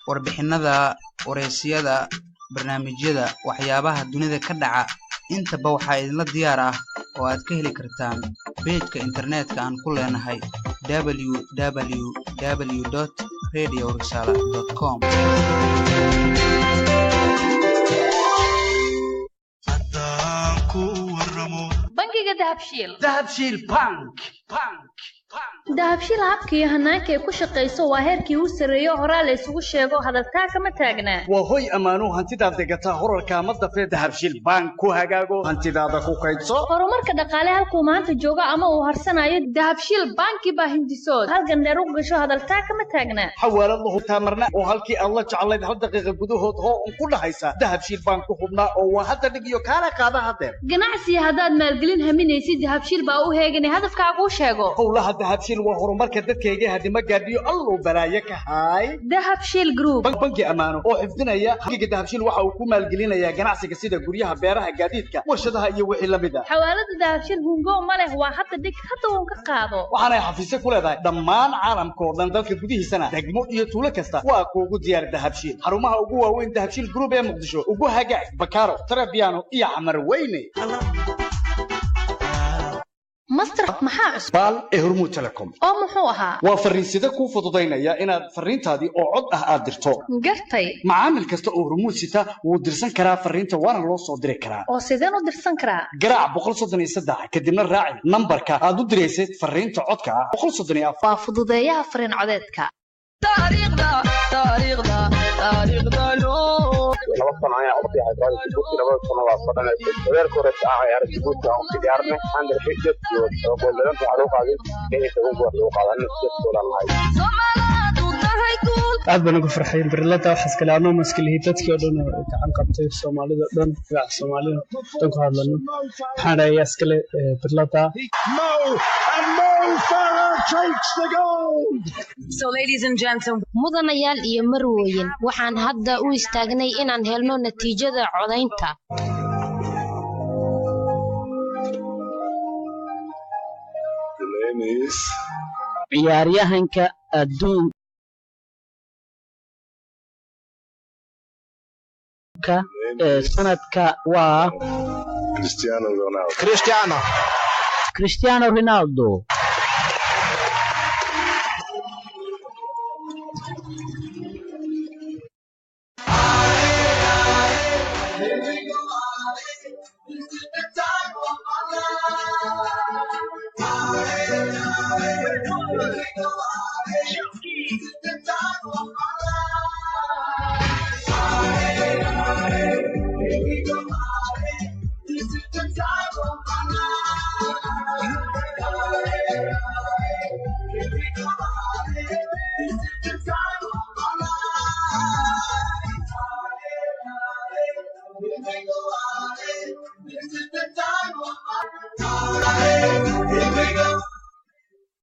Warbixinada, wareysiyada, barnaamijyada, waxyaabaha dunida ka dhaca, intaba waxaa idinla diyaar ah oo aad ka heli kartaan page-ka internetka aan ku leenahay www.radiorisala.com. Bangiga Dahabshiil. Dahabshiil Bank, Bank. Dahabshiil habka iyo hanaanka ay ku shaqayso waa heerkii u sarreeyo, horaa la isugu sheego, hadaltaa kama taagnaa. Waa hoy ammaano, hantidaad degataa, horarka ma dafee. Dahabshiil Bank ku hagaago, hantidaada ku kaydso. Horumarka dhaqaale halkuu maanta joogo ama uu harsanayo, Dahabshiil Banki baa hindisood halgan dheer u gasho, hadaltaa kama taagnaa. Xawaalad la hubtaa marna oo halkii aad la jeclayd hal daqiiqa gudahood hoo un ku dhahaysa, Dahabshiil Bank ku hubnaa oo waa hadda dhig iyo kaala qaada hadeer. Ganacsiga haddaad maalgelin haminaysid, Dahabshiil baa u heeganay, hadafkaaguu sheego. Howlaha Dahabshiil waa horumarka dadkayga, hadima gaadhiyo allow balaaye ka haay. Dahabshiil Group. Banki ammaano oo xifdinaya hangiga, Dahabshiil waxa uu ku maalgelinayaa ganacsiga sida guryaha, beeraha, gaadiidka, warshadaha iyo wixii la mid ah. Xawaalada Dahabshiil hungo ma leh, waa hadda dhig, hadda uun ka qaado. Waxaanay xafiisyo ku leedahay dhammaan caalamka oo dhan, dalka gudihiisana degmo iyo tuulo kasta waa kuugu diyaar Dahabshiil. Xarumaha ugu waaweyn Dahabshiil Group ee Muqdisho ugu hagaag Bakaaro, Tarabiano iyo Xamar Weyne. Master, maxaa cusub? Baal ee Hormuud Telecom. Oo muxuu ahaa? Waa fariinsida kuu fududaynaya inaad fariintaadii oo cod ah aad dirto. Gartay. Macaamil kasta oo Hormuud sita wuu dirsan karaa fariinta, waana loo soo diri karaa. Oo sideen u dirsan karaa? Garaac 133, kadibna raaci nambarka aad u diraysay fariinta codka ah, 134. Waa fududeeyaha fariin codeedka. 2 sano ayaan u fiicay kooxda Djibouti, 2da sano waa soo dhamaystay. Horyaalka hore aan ciyaaray Djibouti aan ku ciyaarnay, waxaan dhalay 8 gool oo gooldhalinta waxaa lagu qaaday 16 gool lagu qaaday, anna 8 gool aan lahay. Aad baan ugu farxay barilada, waxaas kale anoo maskalihi dadkii oo dhan oo gacan qabtay, Soomaalida oo dhan, magaca Soomaalida dhan ku hadlano. Waxaan dhahay yaa iskale birilada? Mo and Mo Farah takes the gold. So, ladies and gentlemen, Mudanayaal iyo marwooyin, waxaan hadda u istaagnay inaan helno natiijada codaynta. The name is Ciyaaryahanka adduunka ee sanadka waa Cristiano Ronaldo. Cristiano. Cristiano Ronaldo.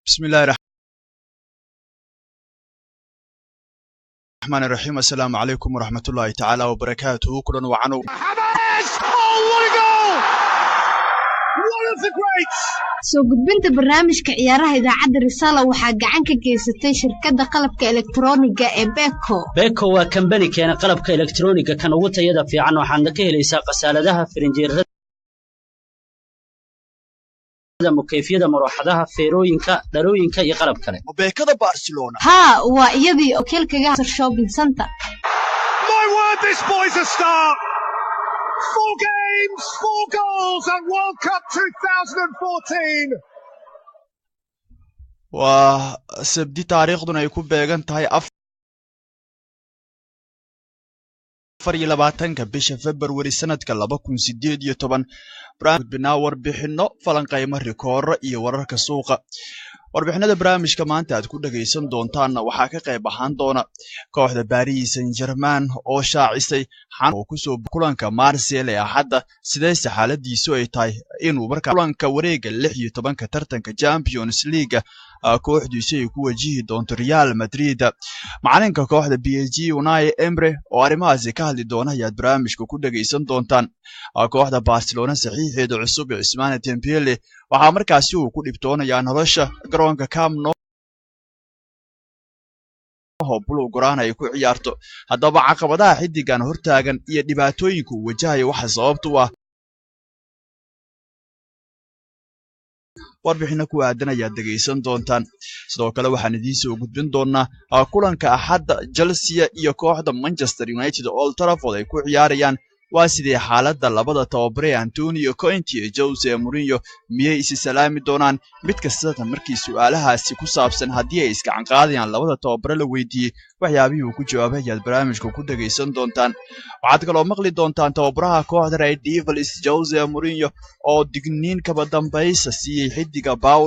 Bismillahi raxmaani raxiim. Assalaamu calaykum waraxmatullaahi tacaala wabarakaatuhu. Kulan wacanow. Havertz! Oh, what a goal! One of the greats! Soo gudbinta barnaamijka ciyaaraha idaacadda Risaala waxaa gacan ka geysatay shirkadda qalabka elektarooniga ee Beko. Beko waa kambani keena qalabka elektarooniga kan ugu tayada fiican. Waxaadna ka helaysaa khasaaladaha, firinjeerada, mukeyfyada, marooxadaha, feerooyinka, dharooyinka iyo qalab kale. Beekada Barcelona. Haa, waa iyadii oo kelkaga shopping center. My word, this boy's a star! Four games, four goals at World Cup 2014. Waa Sabdi, taariikhduna ay ku beegan tahay 24-ka bisha Februari sanadka 2018. Gudbinaa warbixino, falanqaymo, rikooro iyo wararka suuqa. Warbixinada barnaamijka maanta aad ku dhagaysan doontaanna waxaa ka qayb ahaan doona kooxda Paris Saint Germain oo shaacisay xan oo kusoo kulanka Marseille ee Axadda, sideese xaaladiisu ay tahay inuu markaa kulanka wareega 16-ka tartanka Champions League kooxdiisu ay ku wajihi doonto Real Madrid. Macalinka kooxda PSG Unai Emery oo arrimahaasi ka hadli doona ayaad barnaamijka ku dhagaysan doontaan. Kooxda Barcelona saxiixeeda cusub ee Ousmane Dembele waxaa markaasi uu ku dhibtoonayaa nolosha garoonka Camp Nou. Oo Blaugrana ay ku ciyaarto. Haddaba caqabadaha xiddigan hortaagan iyo dhibaatooyinka uu wajahayo waxa sababta u ah, warbixino ku aadan ayaad dhegaysan doontaan. Sidoo kale waxaan idiin soo gudbin doonaa kulanka Axadda Chelsea iyo kooxda Manchester United Old Trafford ay ku ciyaarayaan. Waa sidee xaaladda labada tababare, Antonio Conte iyo Jose Mourinho? Miyay isi salaami doonaan? Mid kastana markii su'aalahaasi ku saabsan haddii ay iskacan qaadayaan labada tababare la weydiiyey, waxyaabihii uu ku jawaabay ayaad barnaamijka ku dhegaysan doontaan. Waxaad kaloo maqli doontaan tababaraha kooxda Red Devils Jose Mourinho oo digniin kaba dambaysa siiyey xidiga Paul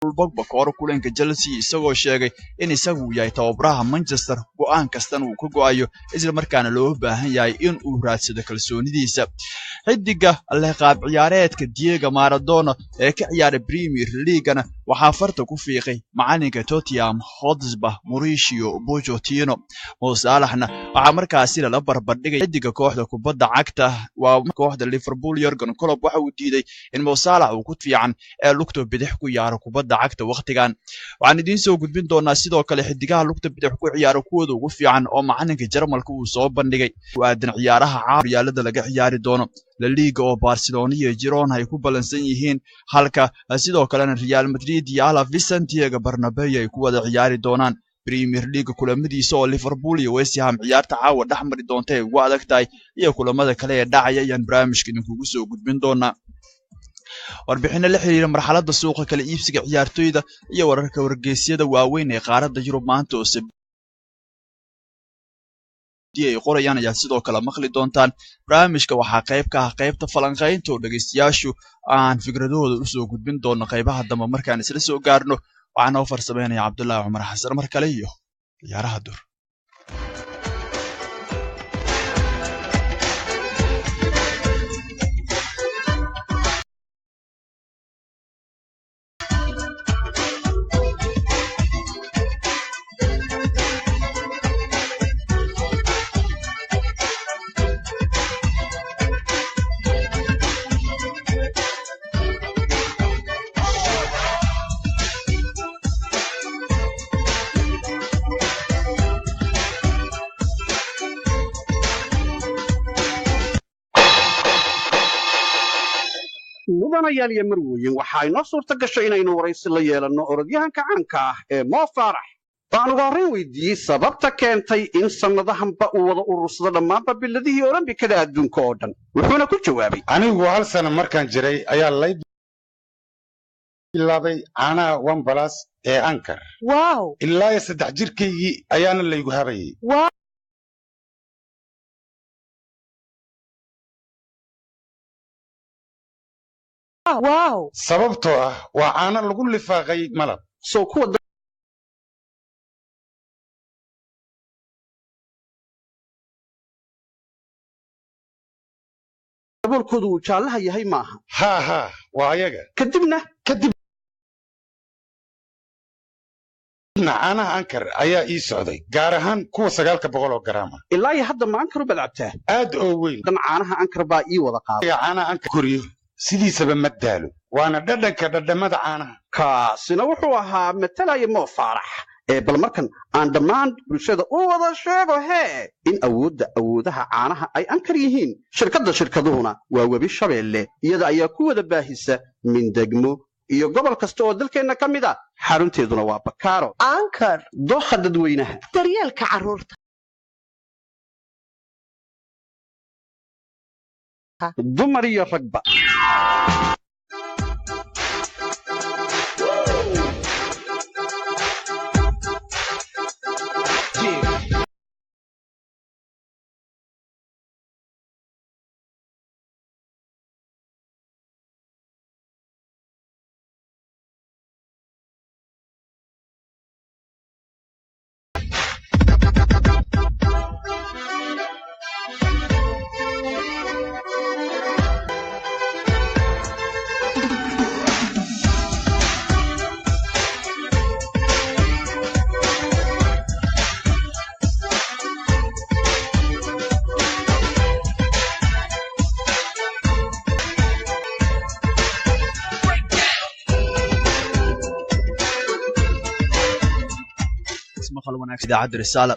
Pogba kahor kulanka Chelsea, isagoo sheegay in isagu uu yahay tababaraha Manchester, go'aan kastana uu ka go'ayo, isla markaana loo baahan yahay in uu raadsado kalsoonidiisa. Xidiga leh qaab ciyaareedka Diego Maradona ee ka ciyaaray Premier League-na waxaa farta ku fiiqay macalinka Tottenham Hotspur Mauricio Pochettino. Mo Salahna waxaa markaasi lala barbardhigay xidiga kooxda kubadda cagta waa kooxda Liverpool Jurgen Klopp. Waxa uu diiday in Mo Salah uu ku fiican ee lugta bidix ku ciyaaro kubadda cagta waqtigan. Waxaan idiin soo gudbin doonaa sidoo kale xidigaha lugta bidix ku ciyaaro kuwooda ugu fiican oo macalinka Jarmalka uu soo bandhigay ku aadan ciyaaraha caaryaalada laga ciyaari doono La Liga, oo Barcelona iyo Girona ay ku ballansan yihiin, halka sidoo kalena Real Madrid iyo Alaves Santiago Bernabeu ay ku wada ciyaari doonaan. Premier League kulamadiisa oo Liverpool iyo West Ham ciyaarta caawa dhex mari doonta ay ugu adag tahay iyo kulamada kale ee dhacaya ayaan barnaamijka idinkugu soo gudbin doonaa. Warbixino la xiriira marxaladda suuqa kala iibsiga ciyaartoyda iyo wararka wargeysyada waaweyn ee qaaradda Yurub maanta oo Sabti ay qorayaan ayaad sidoo kale maqli doontaan. Barnaamijka waxaa qayb ka ah qaybta falanqaynta oo dhegaystayaashu aan fikradahooda usoo gudbin doono qaybaha dambe markaan isla soo gaarno. Waxaa noo farsameynaya Cabdullaahi Cumar Xasan. Mar kale iyo Ciyaaraha Dur. Mudanayaal iyo marwooyin, waxaa inoo suurta gashay inaynu waraysi la yeelanno orodyahanka caanka ah ee Mo Faarax. Baan ugu horrayn weydiiyey sababta keentay in sannadahanba uu wada urursado dhammaanba biladihii Olombikada adduunka oo dhan, wuxuuna ku jawaabay: Anigu hal sano markaan jiray ayaa lay bilaabay caanaha One Plus ee Anchor. Ilaa iyo 3 jirkaygii ayaana laygu habayay. Sababtoo ah waa caano lagu lifaaqay malab. Soo kuwa daboolkoodu uu jaallaha yahay maaha? Haa haa, waa ayaga. Kadibna? Kadibna caanaha Anchor ayaa ii socday, gaar ahaan kuwa 900 oo garaam ah. Ilaa iyo hadda ma Anchor baad cabtaa? Aad oo weyn. Dan caanaha Anchor baa ii wada qaaday. Caanaha Anchor koriyo sidiisaba ma daalo, waana dhadhanka dhadhamada caanaha. Kaasina wuxuu ahaa matalaya Mo Faarax. Ee bal markan aan dhammaan bulshada u wada sheego hee in awoodda awoodaha caanaha ay Anchor yihiin. Shirkadda shirkaduhuna waa Webi Shabeelle. Iyada ayaa ku wada baahisa min degmo iyo gobol kasta oo dalkeenna ka mid ah, xarunteeduna waa Bakaaro. Anchor. Dooha dadweynaha. Daryeelka carruurta. Dumar iyo ragba. Wanaagsan idaacadda Risaala.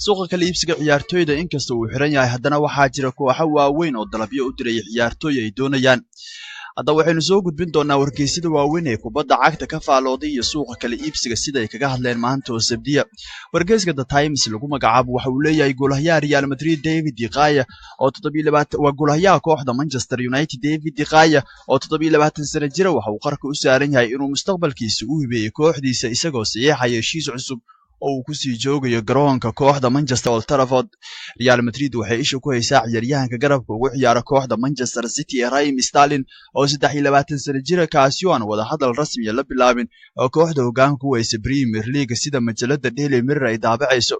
Suuqa kala iibsiga ciyaartooyda inkasta uu xiran yahay, haddana waxaa jira kooxo waaweyn oo dalabyo u diraya ciyaartooy ay doonayaan. Haddaba waxaynu soo gudbin doonaa wargeysyada waaweyn ee kubadda cagta ka faalooday iyo suuqa kala iibsiga sida ay kaga hadleen maanta oo Sabdiya. Wargeyska The Times lagu magacaabo waxa uu leeyahay goolhayaha Real Madrid David De Gea oo 27, waa goolhayaha kooxda Manchester United David De Gea oo 27 sano jira, waxa uu qarka u saaran yahay inuu mustaqbalkiisa u hibeeyey kooxdiisa, isagoo saxiixaya heshiis cusub oo uu kusii joogayo garoonka kooxda Manchester Old Trafford. Real Madrid waxay isha ku haysaa ciyaaryahanka garabka ugu ciyaara kooxda Manchester City ee Raheem Sterling oo 23 sano jira, kaasi oo aan wada hadal rasmiya la bilaabin oo kooxda hogaanka u haysa Premier League, sida majalada Daily Mirror ay daabacayso.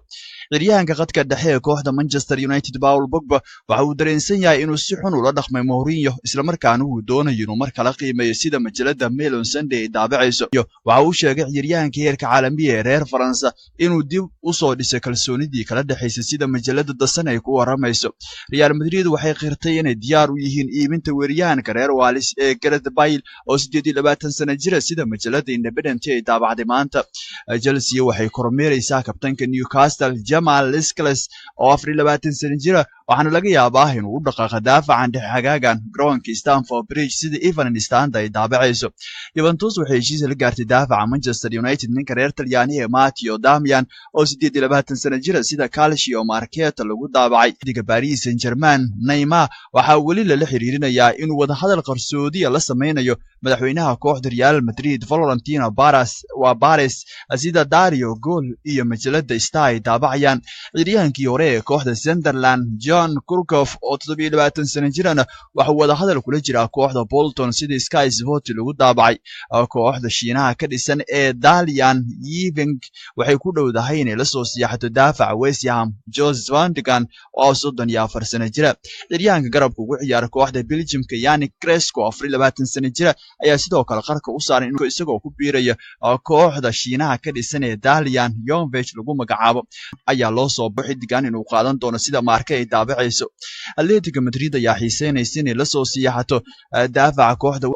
Ciyaaryahanka khadka dhexe ee kooxda Manchester United Paul Pogba waxa uu dareensan yahay inuu si xun ula dhaqmay Mourinho, islamarkaana uu doonayo inuu mar kala qiimeeyo, sida majalada Mail on Sunday ay daabacayso. Waxa uu sheegay ciyaaryahanka heerka caalamiga ee reer Faransa inuu dib u soo dhisay kalsoonidii kala dhexaysay, sida majalada The Sun ay ku waramayso. Real Madrid waxay qirtay inay diyaar u yihiin iibinta weeraryahanka reer Wales ee Gareth Bale oo 28 sano jira, sida majalada Independent ay daabacday maanta. Chelsea waxay kormeeraysaa kabtanka Newcastle Jamal Lascelles oo 24 sano jira, waxaana laga yaabaa inuu u dhaqaaqo daafacan dhexe xagaagan garoonka Stamford Bridge, sida Evening Standard ay daabacayso. Juventus waxay heshiis la gaartay daafaca Manchester United ninka reer Talyaani ee Matteo Darmian oo 28 sano jira, sida Calcio Mercato lagu daabacay. Xidiga Paris Saint-Germain Neymar waxaa weli lala xiriirinayaa inuu wadahadal qarsoodiya la sameynayo madaxweynaha kooxda Real Madrid Florentino Perez, waa Perez, sida Dario Goal iyo majalada Star ay daabacayaan. Ciyaaryahankii hore ee kooxda Sunderland John Kurkov oo 27 sano jirana waxuu wadahadal kula jiraa kooxda Bolton, sida Sky Sport lagu daabacay. Kooxda Shiinaha ka dhisan ee Dalian Yifang waxay ku dhowdahay inay la soo siyaxato daafaca West Ham Jose Vandigan oo 34 sano jira. Ciyaaryahanka garabka ugu ciyaara kooxda Belgiumka Yannick Crespo, 24 sano jira, ayaa sidoo kale qarka u saaran isagoo ku biiraya kooxda Shiinaha ka dhisan ee Dalian Yongvech lagu magacaabo ayaa loo soo xidigan inuu qaadan doono, sida Marca ay daabacayso. Atletico Madrid ayaa xiiseynaysa inay la soo siyaxato daafaca kooxda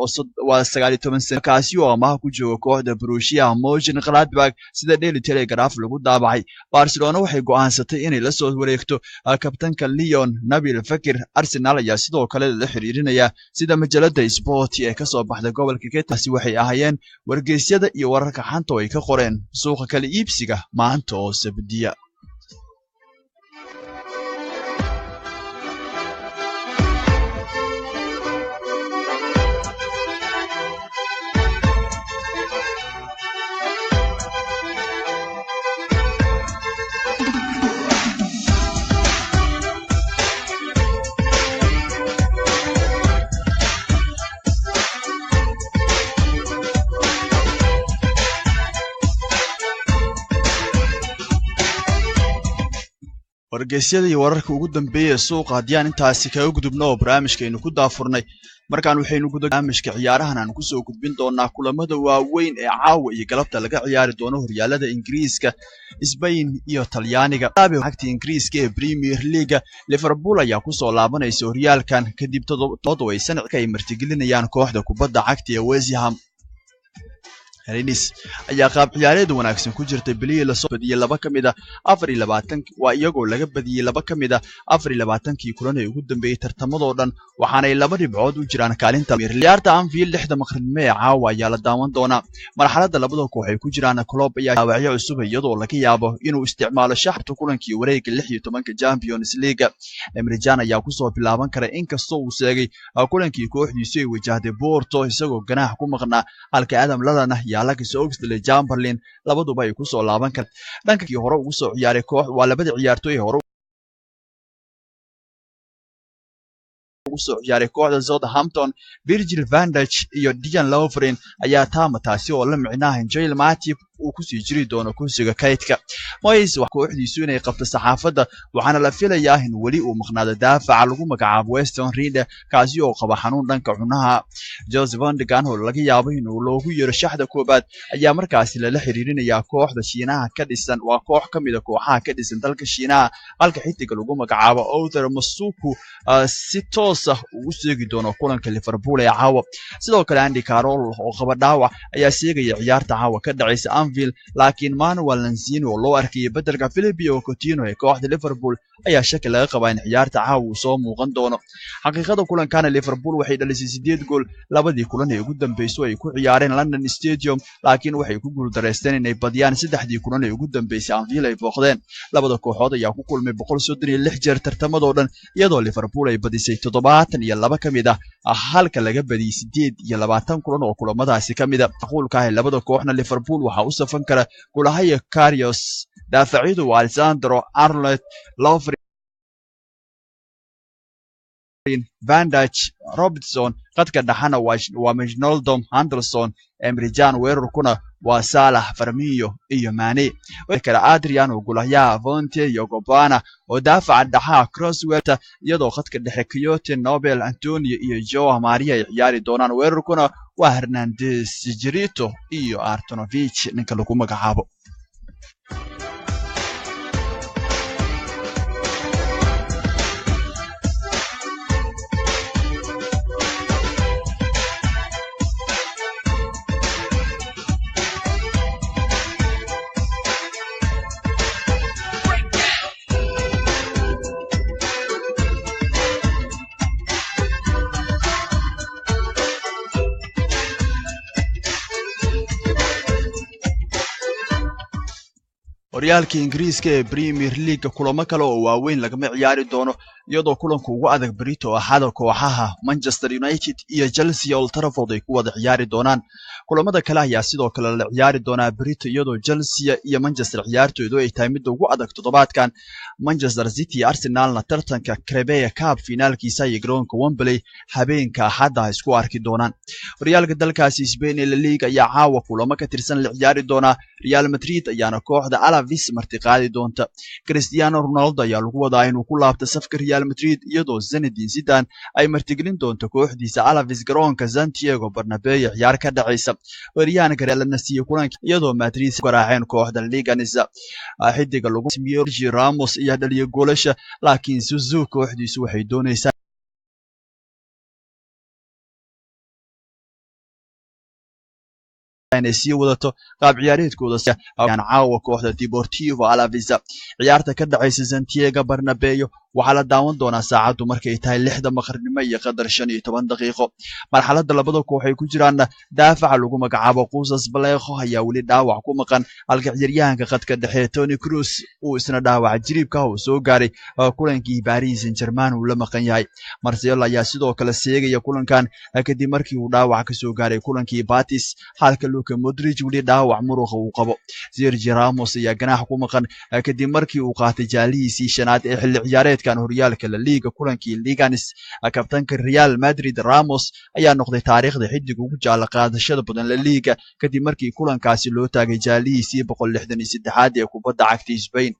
waa 19 sano, kaasi oo amaah ku jooga kooxda Borussia Mönchengladbach, sida Daily Telegraph lagu daabacay. Barcelona waxay go'aansatay inay la soo wareegto kabtanka Lyon Nabil Fekir. Arsenal ayaa sidoo kale lala xiriirinaya, sida majalada Sport ee kasoo baxda gobolka Ketaasi. Waxay ahaayeen wargeysyada iyo wararka xanta oo ay ka qoreen suuqa kala iibsiga maanta oo Sabdiya. Wargeysyada iyo wararka ugu dambeeyay ee suuqa haddii aan intaasi kaga gudubno oo barnaamijkaynu ku daafurnay, markaan waxaynu guda barnaamijka ciyaarahan aan kusoo gudbin doonaa kulamada waaweyn ee caawa iyo galabta laga ciyaari doono horyaalada Ingiriiska, Spain iyo Talyaaniga. Xagta Ingiriiska ee Premier League, Liverpool ayaa kusoo laabanaysa horyaalkan kadib 7 oo ay sanadka ay martigelinayaan kooxda kubadda cagta ee West Ham. Rennes ayaa qaab ciyaareed wanaagsan ku jirtay bilihii lasoo badiyey laba ka mid a 24, waa iyagoo laga badiyey laba ka mid a 24-kii kulan ee ugu dambeeyey tartamadoo dhan, waxaanay laba dhibcood u jiraan kaalinta. Ciyaarta Anfield 6-da maqribnimo ee caawa ayaa la daawan doonaa. Marxaladda labada koox ay ku jiraan, Klopp ayaa dhaawacyo cusub, iyadoo laga yaabo inuu isticmaalo shaxta kulankii wareegga 16-ka Champions League. Emre Can ayaa kusoo bilaaban kara, inkastoo uu seegay kulankii kooxdiisu ay wajahday Porto isagoo ganaax ku maqnaa, halka Adam Lallana iyo Alex Oxlade Chamberlain labaduba ay kusoo laaban karaan. Dhankii hore ugu soo ciyaaray koox, waa labada ciyaartooy hore ugu soo ciyaaray kooxda Southampton, Virgil van Dijk iyo Dejan Lovren ayaa taama, taasi oo la micnaha Joel Matip uu kusii jiri doono kursiga kaydka. Moyes wax kooxdiisu inay qabto saxaafadda, waxaana la filayaa in weli uu maqnaado daafaca lagu magacaabo Weston Reeder, kaasi oo qaba xanuun dhanka cunaha. Jose Vandegan oo laga yaabo inuu loogu yeero shaxda koobaad ayaa markaasi lala xiriirinayaa kooxda Shiinaha ka dhisan, waa koox ka mid a kooxaha ka dhisan dalka Shiinaha, halka xidiga lagu magacaabo Other Masuku si toos uu u seegi doono kulanka Liverpool ee caawa. Sidoo kale Andy Carroll oo qaba dhaawac ayaa seegaya ciyaarta caawa ka dhacaysa Anfield, laakiin Manuel Lanzini oo loo arkayay beddelka Philippe Coutinho ee kooxda Liverpool ayaa shaki laga qabaa in ciyaarta caawa uu soo muuqan doono. Xaqiiqada kulankana Liverpool waxay dhalisay 8 gool labadii kulan ee ugu dambeysay ay ku ciyaareen London Stadium, laakiin waxay ku guuldareysteen inay badiyaan 3dii kulan ee ugu dambeysay Anfield ay booqdeen. Labada kooxood ayaa ku kulmay 136 jeer tartamadoo dhan, iyadoo Liverpool ay badisay 72 ka mid ah, halka laga badiyay 28 kulan oo kulamadaasi ka mid ah. Macquulka ah labada kooxna Liverpool waxaa u safan kara Gulahaya Karius, daafacyadu waa Alessandro Arnold, Lovren, Van Dijk, Robertson, khadka dhaxana waa Wijnaldum, Henderson, Emre Can, weerarkuna waa Salah, Firmino iyo Mane. Kale Adrian oo gulahayaha Vonte iyo Gobana oo daafaca dhaxaha Crosswell, iyadoo khadka dhexe Kyoto, Nobel, Antonio iyo Joao Maria ay ciyaari doonaan. Weerarkuna waa Hernandez, Jirito iyo Artonovich ninka lagu magacaabo. Horyaalka Ingiriiska ee Premier League kulamo kale oo waaweyn lagama ciyaari doono, iyadoo kulanka ugu adag berito axada kooxaha Manchester United iyo Chelsea Old Trafford ay ku wada ciyaari doonaan. Kulamada kale ayaa sidoo kale la ciyaari doonaa berito, iyadoo Chelsea iyo Manchester ciyaartooydu ay tahay midda ugu adag toddobaadkan. Manchester City iyo Arsenalna tartanka Carabao Cup finaalkiisa iyo garoonka Wembley habeenka axadda isku arki doonaan. Horyaalka dalkaasi Spain ee La Liga ayaa caawa kulamo ka tirsan la ciyaari doonaa. Real Madrid ayaana kooxda Alaves martiqaadi doonta. Cristiano Ronaldo ayaa lagu wadaa inuu ku laabto safka Real Madrid, iyadoo Zinedine Zidane ay martigelin doonto kooxdiisa Alaves garoonka Santiago Bernabeu ciyaar ka dhacaysa. Weeraryahanka Real la siiyay kulanka, iyadoo Madrid garaaceen kooxda Leganes. Xidiga lagu sameeyay Sergio Ramos ayaa dhaliyay goolasha, laakiin Zizou kooxdiisu waxay doonaysaa inay sii wadato qaab ciyaareedkooda caawa kooxda Deportivo Alaves. Ciyaarta ka dhacaysa Santiago Bernabeu waxaa la daawan doonaa saacaddu markay tahay 6 maqribnimo iyo qadar 15 daqiiqo. Marxaladda labada koox ay ku jiraan, daafaca lagu magacaabo Qusas Vallejo ayaa weli dhaawac ku maqan, halka ciyaaryahanka khadka dhexe Toni Kroos uu isna dhaawac jiriibka uu soo gaaray kulankii Paris Saint-Germain uu la maqan yahay. Marcelo ayaa sidoo kale seegaya kulankan kadib markii uu dhaawac ka soo gaaray kulankii Betis, halka Luka Modric weli dhaawac muruqa uu qabo. Sergio Ramos ayaa ganaax ku maqan kadib markii uu qaatay jaalihiisii shanaad ee xilli ciyaareedkan horyaalka La Liga kulankii Leganes. Kabtanka Real Madrid Ramos ayaa noqday taariikhda xidig ugu jaala qaadashada badan La Liga kadib markii kulankaasi loo taagay jaalihiisii 163aad ee kubadda cagta Spain.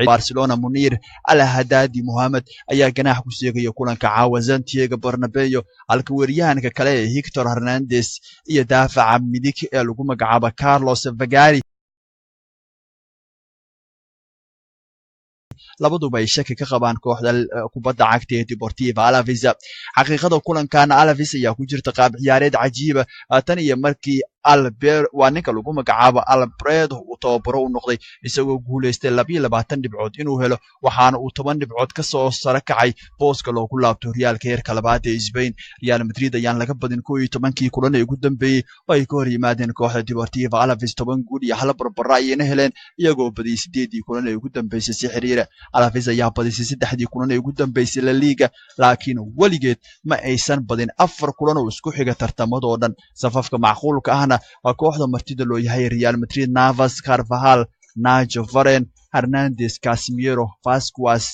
Barcelona Munir Al Haddadi Mohamed ayaa ganaax ku seegaya kulanka caawa Santiago Bernabeu, halka weeraryahanka kale ee Hector Hernandez iyo daafaca midig ee lagu magacaabo Carlos Vagari labaduba ay shaki ka qabaan kooxda kubadda cagta ee Deportivo Alaves. Xaqiiqada kulankan Alaves ayaa ku jirta qaab ciyaareed cajiiba tan iyo markii Albert waa ninka lagu magacaabo Alfredo uu tababaro u noqday, isagoo guuleystay 22 dhibcood inuu helo, waxaana uu 10 dhibcood ka soo sare kacay booska loogu laabto horyaalka heerka labaad ee Spain. Real Madrid ayaan laga badin 11kii kulan ee ugu dambeeyey oo ay ka hor yimaadeen kooxda Deportivo Alaves, 10 guul iyo 1 barbara ayayna heleen, iyagoo badiyay 8dii kulan ee ugu dambeysay si xiriira. Alaves ayaa badisay 3dii kulan ee ugu dambeysay La Liga, laakiin weligeed ma aysan badin 4 kulan oo isku xiga tartamadoo dhan. Safafka macquulka ahna waa kooxda martida loo yahay Real Madrid: Navas, Carvajal, Nacho, Varane, Hernandez, Casemiro, Vasquez,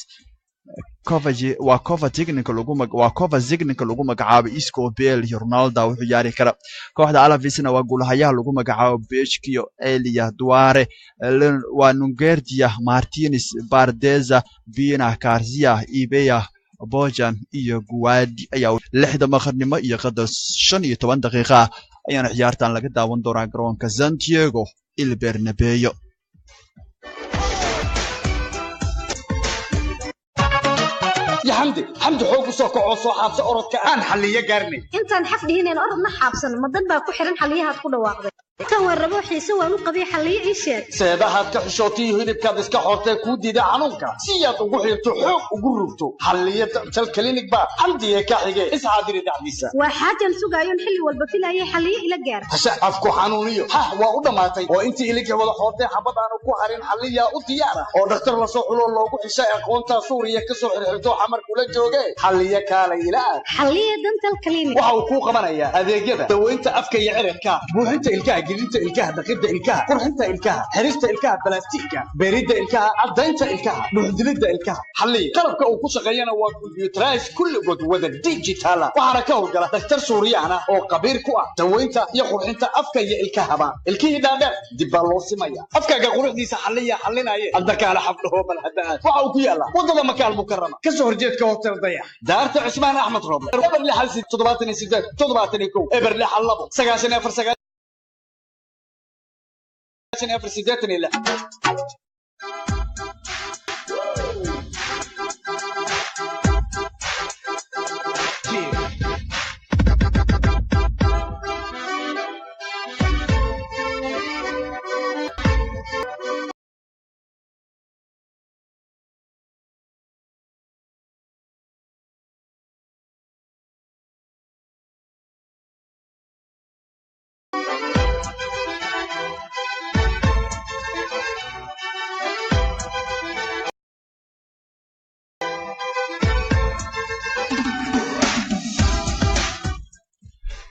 waa Kovacic ninka lagu magacaabo Isco, Bale iyo Ronaldo wuxuu ciyaari kara. Kooxda Alavesna waa goolhayaha lagu magacaabo Bechkio, Elia Duare, waa Nungerdia, Martinez, Bardeza, Vina, Garcia, Ibea, Bojan iyo Guadi ayaa 6 maqarnimo iyo qadar 15 daqiiqa ah ayaana ciyaartan laga daawan doonaa garoonka Santiago il Bernabeu. يا Xamdi, Xamdi, xoog u soo kacoo, soo xaabsa orodka aan xalliyo gaarnay. Intaan xaf dhihineen orodna xaabsan, ma dad baa ku xiran xaliyahaad ku dhawaaqday? Tan waan rabo, xiise waan u qabay, xalliyo ii sheeg. Seedahaad ka xishootay iyo hilibkaad iska xoortay kuu diiday xanuunka si yaad ugu xirto, xoog ugu rugto. Xalliyo Dental Clinic baa Xamdiye ka xige isxaadiri dhexdiisa. Waa xaajan sugaayoon xilli walba filayay, xalliyo ila gaar. Hashe afku xanuuniyo hah waa u dhammaatay oo intii iligii wada xoortay xabad aanu ku harin. Xalliyaa u diyaar ah oo dhakhtar lasoo xulo loogu xishay aqoonta Suuriya kasoo xirxirto xamar kula jooge. Xalliyo kaalay ila aad. Xalliyo Dental Clinic waxa uu kuu qabanayaa adeegyada daweynta afka iyo ciribka, buuxinta ilkaha, gelinta ilkaha, dhaqidda ilkaha, qurxinta ilkaha, xirista ilkaha balastiigka, beeridda ilkaha, caddaynta ilkaha, dhuxdilidda ilkaha. Xalliya qalabka uu ku shaqeeyana waa computerized, kulligood wada digital ah, waxaana ka howlgala dhakhtar Suuriyaan ah oo qabiir ku ah daweynta iyo qurxinta afka iyo ilkahaba. Ilkihii dhaadheer dib baa loo simaya. Afkaaga quruxdiisa xalliya xallinaye hadda kaala xabdhaho. Bal hadda aad waxa uu ku yaallaa wadada Makaal Mukarama, kasoo horjeedka Hotel Dayax, daarta Cusmaan Axmed Rooble. 061 78 71, 062 94 94 86.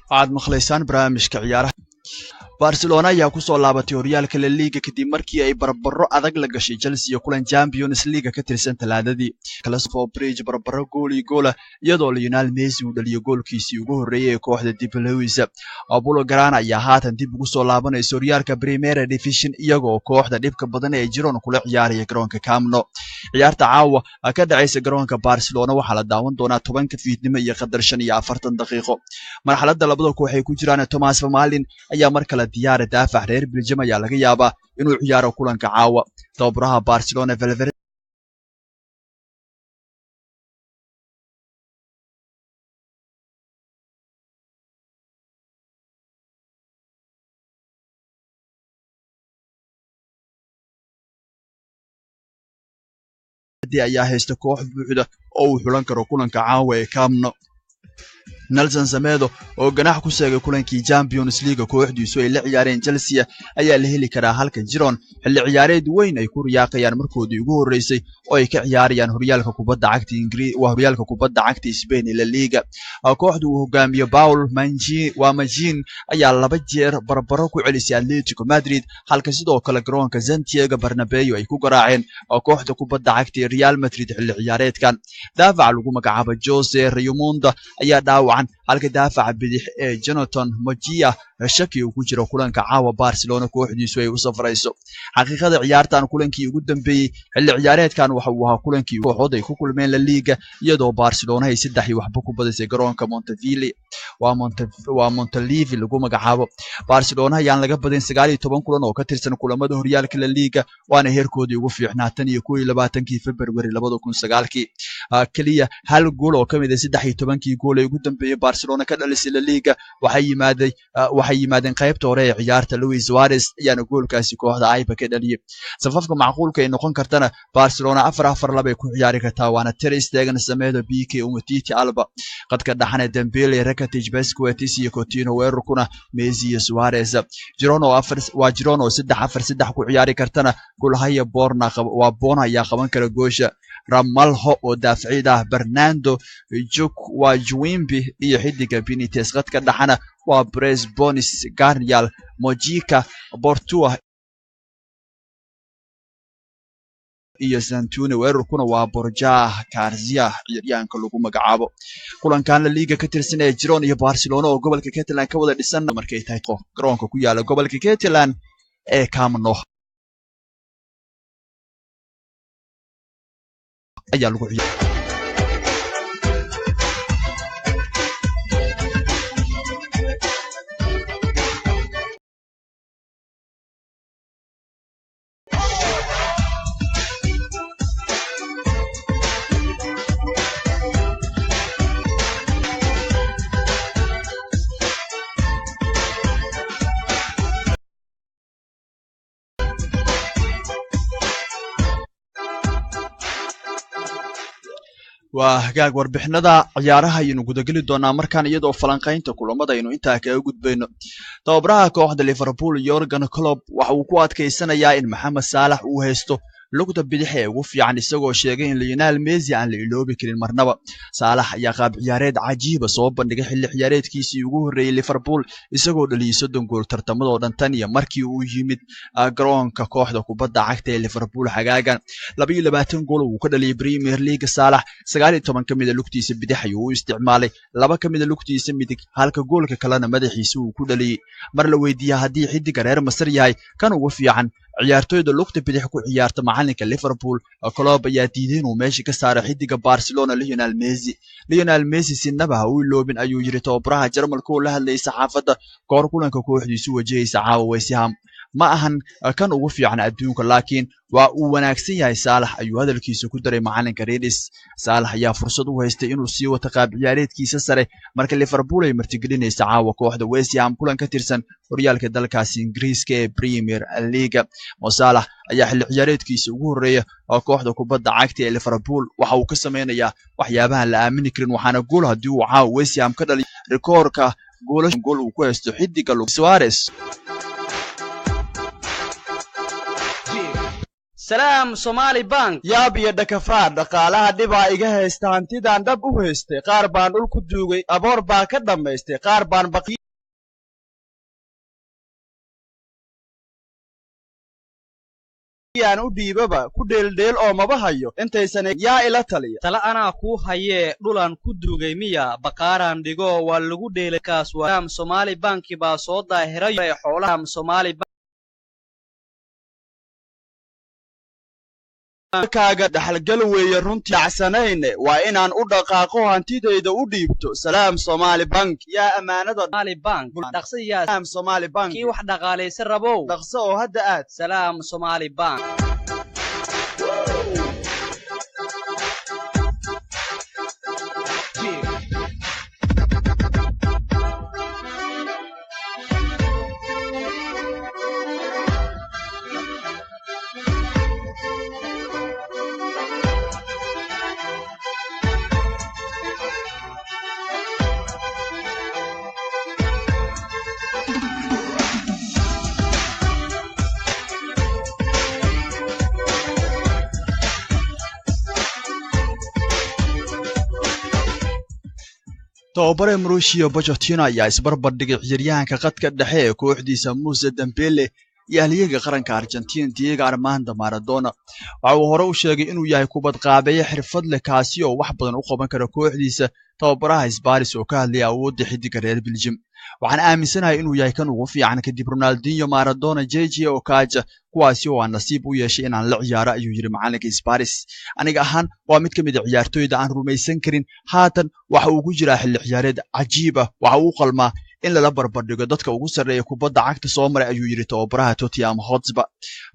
Waxaad maqlaysaan barnaamijka ciyaaraha. Barcelona ayaa kusoo laabatay horyaalka La Liga kadib markii ay barbaro adag la gashay Chelsea kulan Champions League ka tirsan Talaadadii Stamford Bridge, barbaro gool iyo goola, iyadoo Lionel Messi uu dhaliyo goolkiisii ugu horreeyay ee kooxda dib Lewis. Blaugrana ayaa haatan dib ugu soo laabanaysa horyaalka Primera Division, iyagoo kooxda dhibka badan ee Girona kula ciyaaraya garoonka Camp Nou. Ciyaarta caawa ka dhacaysa garoonka Barcelona waxaa la daawan doonaa 10-ka fiidnimo iyo qadar 45 daqiiqo. Marxaladda labada koox ay ku jiraan, Thomas Vermaelen ayaa mar kale diyaara. Daafac reer Belgium ayaa laga yaabaa inuu ciyaaro kulanka caawa. Tababaraha Barcelona Valverde ayaa haysta koox buuxda oo uu xulan karo kulanka caawa ee Camp Nou. Nelson Semedo oo ganax ku seegay kulankii Champions League kooxdiisu ay la ciyaareen Chelsea ayaa la heli karaa, halka Girona xilli ciyaareed weyn ay ku riyaaqayaan markoodii ugu horeysay oo ay ka ciyaarayaan horyaalka kubadda cagta Ingiriis, waa horyaalka kubadda cagta Spain ee La Liga. Kooxda uu hogaamiyo Paul Manjin, waa Majin, ayaa laba jeer barbaro ku celisay Atletico Madrid, halka sidoo kale garoonka Santiago Bernabeu ay ku garaaceen kooxda kubadda cagta ee Real Madrid xilli ciyaareedkan. Daafaca lagu magacaabo Jose Raymundo ayaa dhaawacan, halka daafaca bidix ee Jonathan Mogia shaki uu ku jiro kulanka caawa Barcelona kooxdiisu ay u safrayso. Xaqiiqada ciyaartan, kulankii ugu dambeeyey xilli ciyaareedkan waxa uu ahaa kulankii kooxood ay ku kulmeen La Liga, iyadoo Barcelona ay 3-0 ku badisay garoonka Monteville, waa Montilivi lagu magacaabo. Barcelona ayaan laga badin 19 kulan oo ka tirsan kulamada horyaalka La Liga, waana heerkoodii ugu fiicnaa tan iyo 21-kii February 2009-kii. Keliya hal gool oo kamid ah 13-kii gool ee ugu dambeeyey Barcelona ka dhalisay La Liga waxay yimaadeen qaybta hore ee ciyaarta. Luis Suarez ayaana goolkaasi kooxda Eibar ka dhaliyay. Safafka macquulka ay noqon kartana, Barcelona 4-4-2 ay ku ciyaari kartaa, waana Ter Stegen, Semedo, Pique, Umtiti, Alba. Qadka dhaxane Dembele, Rakitic, Busquets iyo Coutinho, weerarkuna Messi iyo Suarez. Girona oo afar, waa Girona oo 3-4-3 ku ciyaari kartana, goolhaya Borna, waa Bona ayaa qaban kara goosha, Ramalho oo daaficid ah, Bernardo Juk, waa Juimbi iyo xidiga Benitez. Qadka dhaxana waa Bres Bonis, Garnial, Mojica, Portua iyo Santune, weerarkuna waa Borja Garcia ciyaaryahanka lagu magacaabo. Kulankan La Liga ka tirsan ee Girona iyo Barcelona oo gobolka Catalan ka wada dhisan markay tahay garoonka ku yaala gobolka Catalan ee Camp Nou ayaa lagu ciyaaray. Waa hagaag, warbixinada ciyaaraha ayaynu gudageli doonaa markaan, iyadoo falanqaynta kulamada aynu intaa kaga gudbayno. Tababaraha kooxda Liverpool Jurgen Klopp waxa uu ku adkaysanayaa in Maxamed Saalax uu haysto lugta bidix ee ugu fiican, isagoo sheegay in Lionel Messi aan la iloobi karin marnaba. Saalax ayaa qaab ciyaareed cajiiba soo bandhigay xilli ciyaareedkiisii ugu horreeyey Liverpool, isagoo dhaliyey 30 gool tartamadoo dhan tan iyo markii uu yimid garoonka kooxda kubadda cagta ee Liverpool xagaagan. 22 gool uu ka dhaliyey Premier League Saalax, 19 ka mida lugtiisa bidix ayuu u isticmaalay, 2 ka mida lugtiisa midig, halka goolka kalena madaxiisa uu ku dhaliyey. Mar la weydiiyey haddii xiddiga reer Masar yahay kan ugu fiican ciyaartoyda lugta bidix ku ciyaarta, macalinka Liverpool Klopp ayaa diiday inuu meesha ka saaro xiddiga Barcelona Lionel Messi. "Lionel Messi sinaba ha u iloobin," ayuu yiri tababaraha Jarmalka oo la hadlayay saxaafadda kahor kulanka kooxdiisu wajahaysa caawa West Ham. "Ma ahan kan ugu fiican adduunka, laakiin waa uu wanaagsan yahay Saalax," ayuu hadalkiisa ku daray macalinka Reds. Saalax ayaa fursad u haystay inuu sii wato qaab ciyaareedkiisa sare marka Liverpool ay martigelinaysa caawa kooxda West Ham kulan ka tirsan horyaalka dalkaasi Ingiriiska ee Premier League. Mo Salah ayaa xilli ciyaareedkiisa ugu horreeya oo kooxda kubadda cagta ee Liverpool waxa uu ka sameynayaa waxyaabahan la aamini karin, waxaana gool haddii uu caawa West Ham ka dhaliyo rikoorka goolasha gool uu ku haysto xiddiga Luis Suarez. Salaam Somaali Bank. Yaab iyo dhakafaar, dhaqaalaha dhibaa iga haysta. Hantidaan dhab u haystay qaar baan dhul ku duugay, aboor baa ka dhammaystay, qaar baan baqiyaan u dhiibaba ku dheeldheel oo maba hayo intaysan. Yaa ila taliya? Tala anaa kuu hayee, dhulaan ku duugay miya, baqaaraan dhigo waa lagu dheelay. Kaas waa Salaam Somaali Banki baa soo daahiray xoolaha Somaali. Kaaga dhaxalgal weeye runtii dhacsanayne, waa inaan u dhaqaaqo hantidayda u dhiibto Salaam Somaali Bank. Yaa ammaanada Somali Bank dhaqso yaa Salaam Somaali Bank. Kii wax dhaqaalaysa rabow, dhaqso oo hadda aad Salaam Somaali Bank. Tababare Mauricio Pochettino ayaa isbarbar dhigay ciyaaryahanka khadka dhexe ee kooxdiisa Moussa Dembele iyo halyeeyga qaranka Argentina Diego Armando Maradona. Waxa uu hore u sheegay inuu yahay kubad qaabeeye xirfad leh, kaasi oo wax badan u qaban kara kooxdiisa. Tababaraha Spurs oo ka hadlaya awoodda xiddiga reer Belgium: "Waxaan aaminsanahay inuu yahay kan ugu fiican kadib Ronaldinho, Maradona, JJ Okocha, kuwaasi oo aan nasiib u yeeshay inaan la ciyaaro," ayuu yidhi macalinka Spurs. "Aniga ahaan waa mid ka mid a ciyaartoyda aan rumaysan karin. Haatan waxa uu ku jiraa xilli ciyaareed cajiib ah. Waxa uu qalmaa in lala barbardhigo dadka ugu sarreeya kubadda cagta soo maray," ayuu yidhi tababaraha Tottenham Hotspur.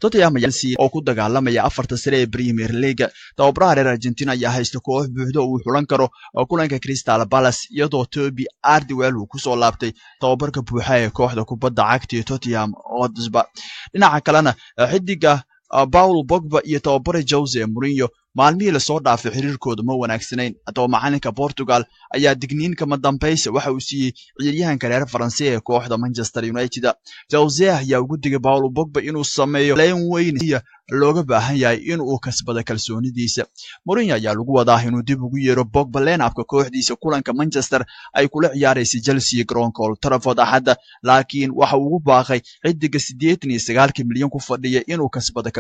Tottenham Chelsea oo ku dagaalamaya afarta sare ee Premier League. Tababaraha reer Argentina ayaa haysta koox buuxda oo uu xulan karo kulanka Crystal Palace, iyadoo Toby Alderweireld uu kusoo laabtay tababarka buuxa ee kooxda kubadda cagta ee Tottenham Hotspur. Dhinaca kalena, xidiga Paul Pogba iyo tababare Jose Mourinho maalmihii lasoo dhaafay xiriirkooda ma wanaagsanayn. Haddaba macalinka Portugal ayaa digniin kama dambaysa waxa uu siiyey ciyaaryahanka reer Faranse ee kooxda Manchester United. Jose ayaa ugu digay Paul Pogba inuu sameeyo leen weyn looga baahan yahay in uu kasbado kalsoonidiisa. Mourinho ayaa lagu wadaa inuu dib ugu yeero Pogba line-upka kooxdiisa kulanka Manchester ay kula ciyaaraysa Chelsea garoonka Old Trafford Axadda, laakiin waxa uu ugu baaqay xidiga 89-ka milyan ku fadhiya inuu kasbado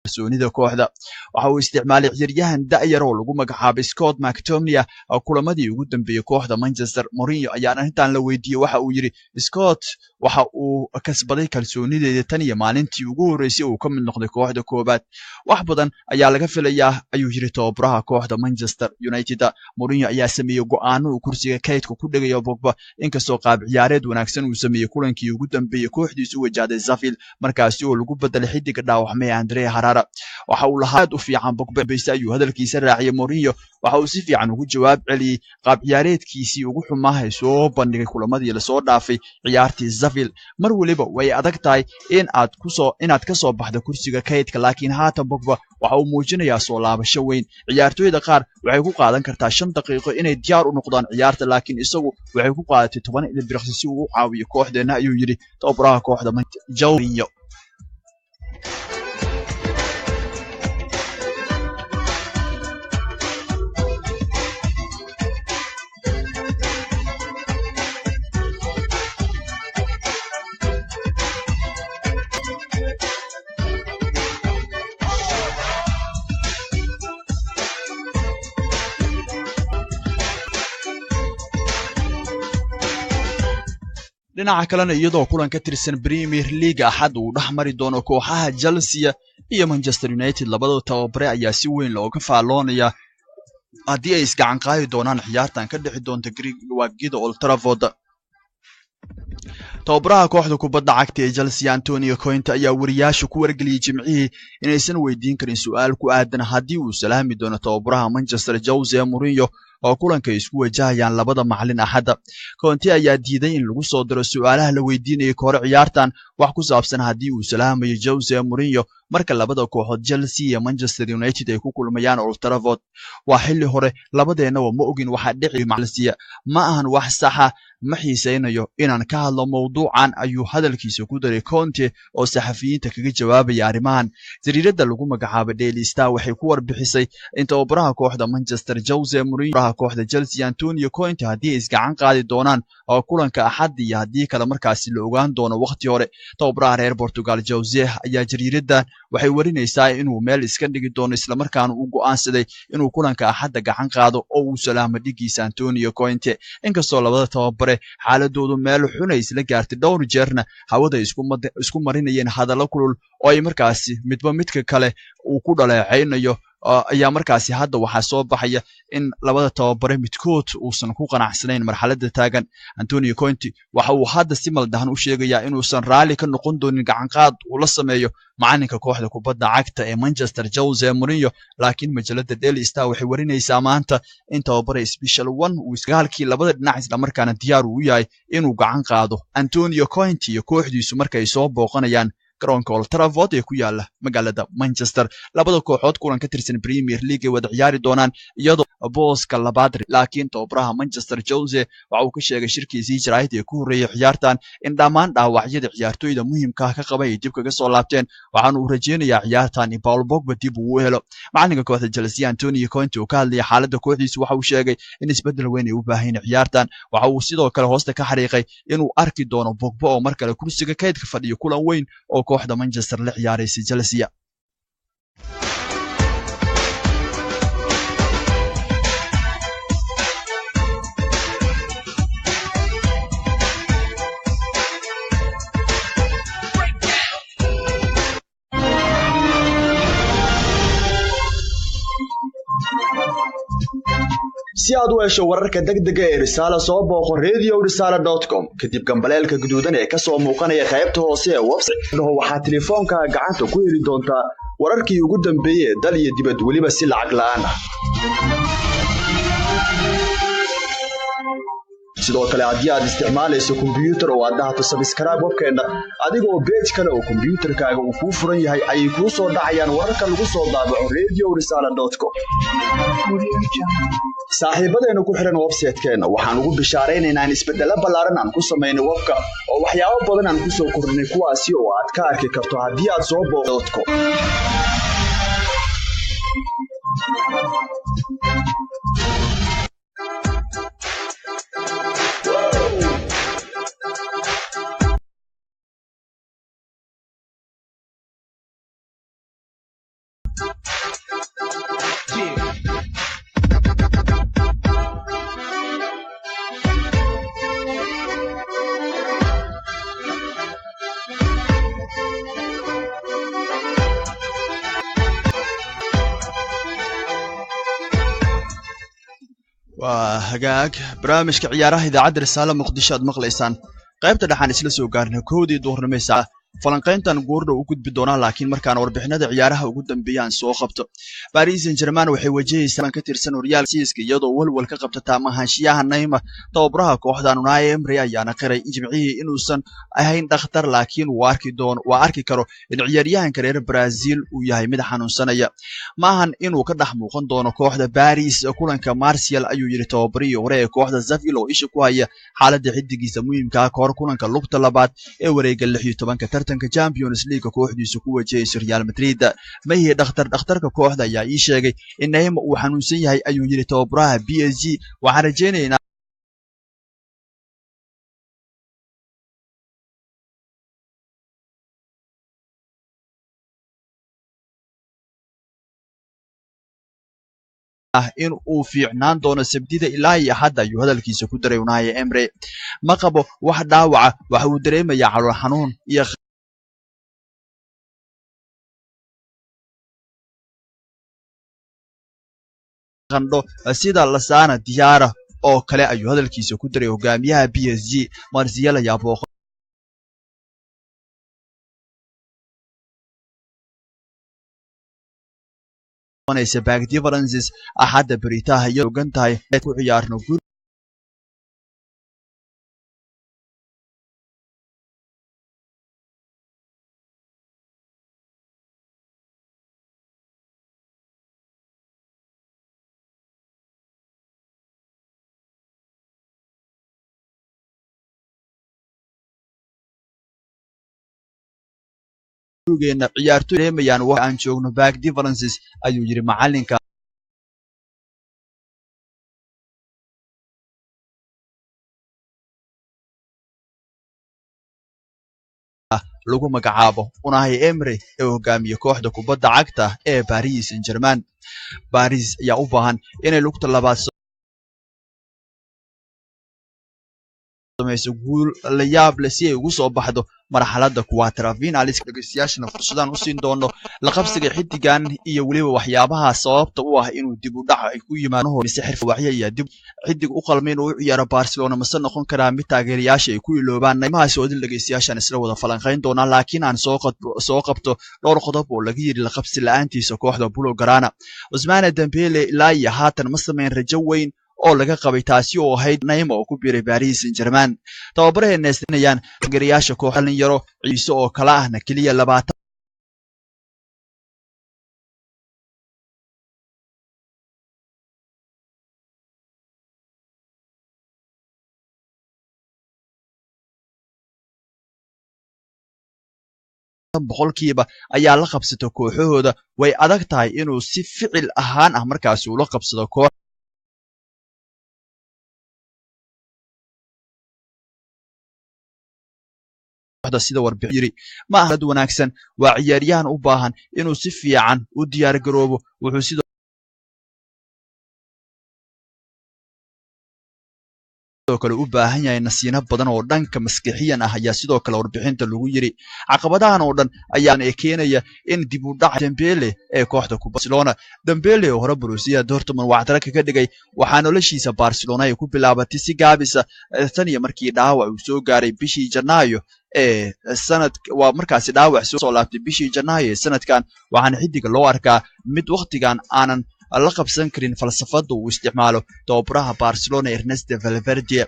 kalsoonida kooxda. Waxa uu isticmaalay ciyaaryahan da'yar oo lagu magacaabay Scott McTominay kulamadii ugu dambeeyey kooxda Manchester. Mourinho ayaan arrintan la weydiiyey, waxa uu yidhi: "Scott Waxa uu kasbaday kalsoonideeda tan iyo maalintii ugu horreysay uu ka mid noqday kooxda koowaad. Wax badan ayaa laga filayaa, ayuu yiri tababaraha kooxda Manchester United. Mourinho ayaa sameeyey go'aano uu kursiga kaydka ku dhigayo Pogba, inkastoo qaab ciyaareed wanaagsan uu sameeyey kulankii ugu dambeeyey kooxdiisu wajahday Sevilla, markaasi oo lagu bedelay xidiga dhaawacmay Andre Herrera. Waxa uu lahaa aad u fiican Pogba bayse, ayuu hadalkiisa raaciyay Mourinho. Waxa uu si fiican ugu jawaab celiyey qaab ciyaareedkiisii ugu xumaa ee soo bandhigay kulamadii lasoo dhaafay ciyaartii Sevilla. Mar waliba way adag tahay in aad kusoo inaad ka soo baxdo kursiga kaydka, laakiin haatan Pogba waxa uu muujinayaa soo laabasho weyn. Ciyaartoyda qaar waxay ku qaadan kartaa 5 daqiiqo inay diyaar u noqdaan ciyaarta, laakiin isagu waxay ku qaadatay 10 ilbiriqsi si uu u caawiyo kooxdeenna, ayuu yidhi tababaraha kooxda Mourinho. Dhinaca kalena, iyadoo kulan ka tirsan Premier League Axad uu dhex mari doono kooxaha Chelsea iyo Manchester United, labada tababare ayaa si weyn looga faalloonayaa haddii ay isgacan qaadi doonaan ciyaartan ka dhici doonta waagida Old Trafford. Tababaraha kooxda kubadda cagta ee Chelsea, Antonio Conte, ayaa wariyaasha ku wargeliyey Jimcihii inaysan weydiin karin su'aal ku aadan haddii uu salaami doono tababaraha Manchester Jose Mourinho oo kulanka ay isku wajahayaan labada macalin Axadda. Conte ayaa diiday in lagu soo diro su'aalaha la weydiinayay kahor ciyaartan wax ku saabsan haddii uu salaamayo Jose Mourinho marka labada kooxood Chelsea iyo Manchester United ay ku kulmayaan Old Trafford. Waa xilli hore, labadeennaba ma ogin waxa dhici Chelsea. Ma ahan wax saxa, ma xiisaynayo inaan ka hadlo mowduucan, ayuu hadalkiisa ku daray Conte oo saxafiyiinta kaga jawaabaya arrimahan. Jariiradda lagu magacaabo Daily Star waxay ku warbixisay in tababaraha kooxda Manchester Jose Mourinho, kooxda Chelsea Antonio Conte, haddii ay isgacan qaadi doonaan oo kulanka Axad iyo haddii kale markaasi la ogaan doono waqti hore. Tababaraha reer Portugal Jose ayaa jariiraddan waxay warinaysaa inuu meel iska dhigi doono, islamarkaana uu go'aansaday inuu kulanka Axadda gacan qaado oo uu salaamo dhigiisa Antonio Conte, inkastoo labada tababare xaaladoodu meel xun ay isla gaartay, dhowr jeerna hawada isku marinayeen hadallo kulul oo ay markaasi midba midka kale uu ku dhaleecaynayo. Ayaa markaasi hadda waxaa soo baxaya in labada tababare midkood uusan ku qanacsanayn marxaladda taagan. Antonio Conte waxa uu hadda si maldahan u sheegayaa inuusan raalli ka noqon doonin gacanqaad uu la sameeyo macalinka kooxda kubadda cagta ee Manchester Jose Mourinho, laakiin majalada Daily Star waxay warinaysaa maanta in tababare Special One uu isgaalkii labada dhinac, islamarkaana diyaar uu yahay inuu gacan qaado Antonio Conte iyo kooxdiisu markay soo booqanayaan garoonka Old Trafford ee ku yaala magaalada Manchester. Labada kooxood kulan ka tirsan Premier League ay wada ciyaari doonaan iyadoo booska labaad, laakiin tababaraha Manchester Jose waxa uu ka sheegay shirkiisii jaraa'id ee ku horreeyay ciyaartan in dhammaan dhaawacyada ciyaartoyda muhiimka ah ka qabay ay dib kaga soo laabteen, waxaana uu rajeynayaa ciyaartan in Paul Pogba dib uu u helo. Macalinka kooxda Chelsea Antonio Conte oo ka hadlaya xaaladda kooxdiisu waxa uu sheegay in isbeddel weyn ay u baahan ciyaartan. Waxa uu sidoo kale hoosta ka xariiqay inuu arki doono Pogba oo mar kale kursiga kaydka fadhiyo kulan weyn oo kooxda Manchester la ciyaaraysa Chelsea. Si aad u hesho wararka degdega ee Risaala, soo booqo radiorisala.com, kadib gambaleelka guduudan ee kasoo muuqanaya qaybta hoose ee website. Waxaad telefoonkaaga gacanta ku heli doontaa wararkii ugu dambeeyey ee dal iyo dibad, weliba si lacag la'aan ah. Sidoo kale, haddii aad isticmaalayso kombiyuutar oo aad dhahto subscribe webkeenna, adigoo page kale oo kombiyuutarkaaga uu kuu furan yahay, ayay kuu soo dhacayaan wararka lagu soo daabaco radiorisala.com. Saaxiibadeena ku xihan website-keenna waxaan ugu bishaaraynaynaa in isbeddelo ballaaran aan ku samaynay webka oo waxyaabo badan aan ku soo kordhinay, kuwaasi oo aad ka arki karto haddii aad soo booqdo. Waa hagaag, barnaamijka ciyaaraha idaacadda Risaale Muqdisho aad maqlaysaan. Qaybta dhexaan isla soo gaarnay, 1dii duhurnimo saaca. Falanqayntan goordhow u gudbi doonaa, laakiin markaan warbixinada ciyaaraha ugu dambeeyaan soo qabto. Paris Saint-Germain waxay wajahaysaa ka tirsan horyaal siiska, iyadoo walwal ka qabta taamahaanshiyaha Neymar. Tababaraha kooxdan Unai Emery ayaana qiray Jimcihii inuusan ahayn dhakhtar, laakiin uu arki doono, waa arki karo in ciyaaryahanka reer Brazil uu yahay mid xanuunsanaya. Maahan inuu ka dhex muuqan doono kooxda Paris kulanka Martial, ayuu yidhi tababarihii hore ee kooxda Sevilla oo isha ku haya xaaladda xidigiisa muhiimka ah kahor kulanka lugta labaad ee wareega 16ka tartanka Champions League kooxdiisu ku wajahayso Real Madrid. Ma ihi dhakhtar, dhakhtarka kooxda ayaa ii sheegay in Neymar uu xanuunsan yahay, ayuu yidhi tababaraha PSG. Waxaan rajaynaynaa in uu fiicnaan doono Sabtida ilaa iyo Axadda, ayuu hadalkiisa ku daray Unai Emery. Ma qabo wax dhaawaca, waxa uu dareemayaa calool xanuun iyo qandho sida Lasana Diarra oo kale, ayuu hadalkiisa ku daray hogaamiyaha PSG. Martial ayaa booqanaysa Parc des Princes Axadda beritaha, iyadoo ogan tahay ku ciyaarno gurigeena. Ciyaartoy dareemayaan wax aan joogno Parc des Princes, ayuu yidhi macalinka lagu magacaabo Unai Emery ee hogaamiye kooxda kubadda cagta ee Paris Saint-Germain. Paris ayaa u baahan inay lugta labaad samayso guul la yaab leh si ay ugu soo baxdo marxaladda quarter-finals. Dhegeystayaashana fursadaan u siin doono la qabsiga xidigan iyo weliba waxyaabaha sababta u ah inuu dib u dhac ay ku yimaado, mise xirfawacyo ayaa dib xidig u qalmay inuu u ciyaaro Barcelona, mase noqon karaa mid taageerayaasha ay ku iloobaan. Naymahaasi oo dil dhegeystayaashaan isla wada falanqayn doonaa, laakiin aan soo qabto dhowr qodob oo laga yiri la qabsi la'aantiisa kooxda Blaugrana. Ousmane Dembele ilaa iyo haatan ma samayn rajo weyn oo laga qabay, taasi oo ahayd Neymar oo ku biiray Paris Saint-Germain. Tababaraheenna istinayaan taageerayaasha koox dhalinyaro ciise oo kala ahna keliya 20% ayaa la qabsato kooxahooda. Way adag tahay inuu si ficil ahaan ah markaasi ula qabsado koox sida warbixin yiri. Ma aha dad wanaagsan, waa ciyaaryahan u baahan inuu si fiican u diyaar garoobo. Wuxuu sidoo kale u baahan yahay nasiino badan oo dhanka maskixiyan ah, ayaa sidoo kale warbixinta lagu yiri. Caqabadahan oo dhan ayaan ee keenaya in dib u dhaca Dembele ee kooxda ku Barcelona. Dembele oo hore Borussia Dortmund wacdara kaga dhigay, waxaa noloshiisa Barcelona ay ku bilaabatay si gaabisa tan iyo markii dhaawac uu soo gaaray bishii Janaayo ee sanad, waa markaasi dhaawac soo laabtay bishii Janaayo ee sanadkan. Waxaana xidiga loo arkaa mid waqtigan aanan la qabsan karin falsafada uu isticmaalo tababaraha Barcelona Ernesto Valverde.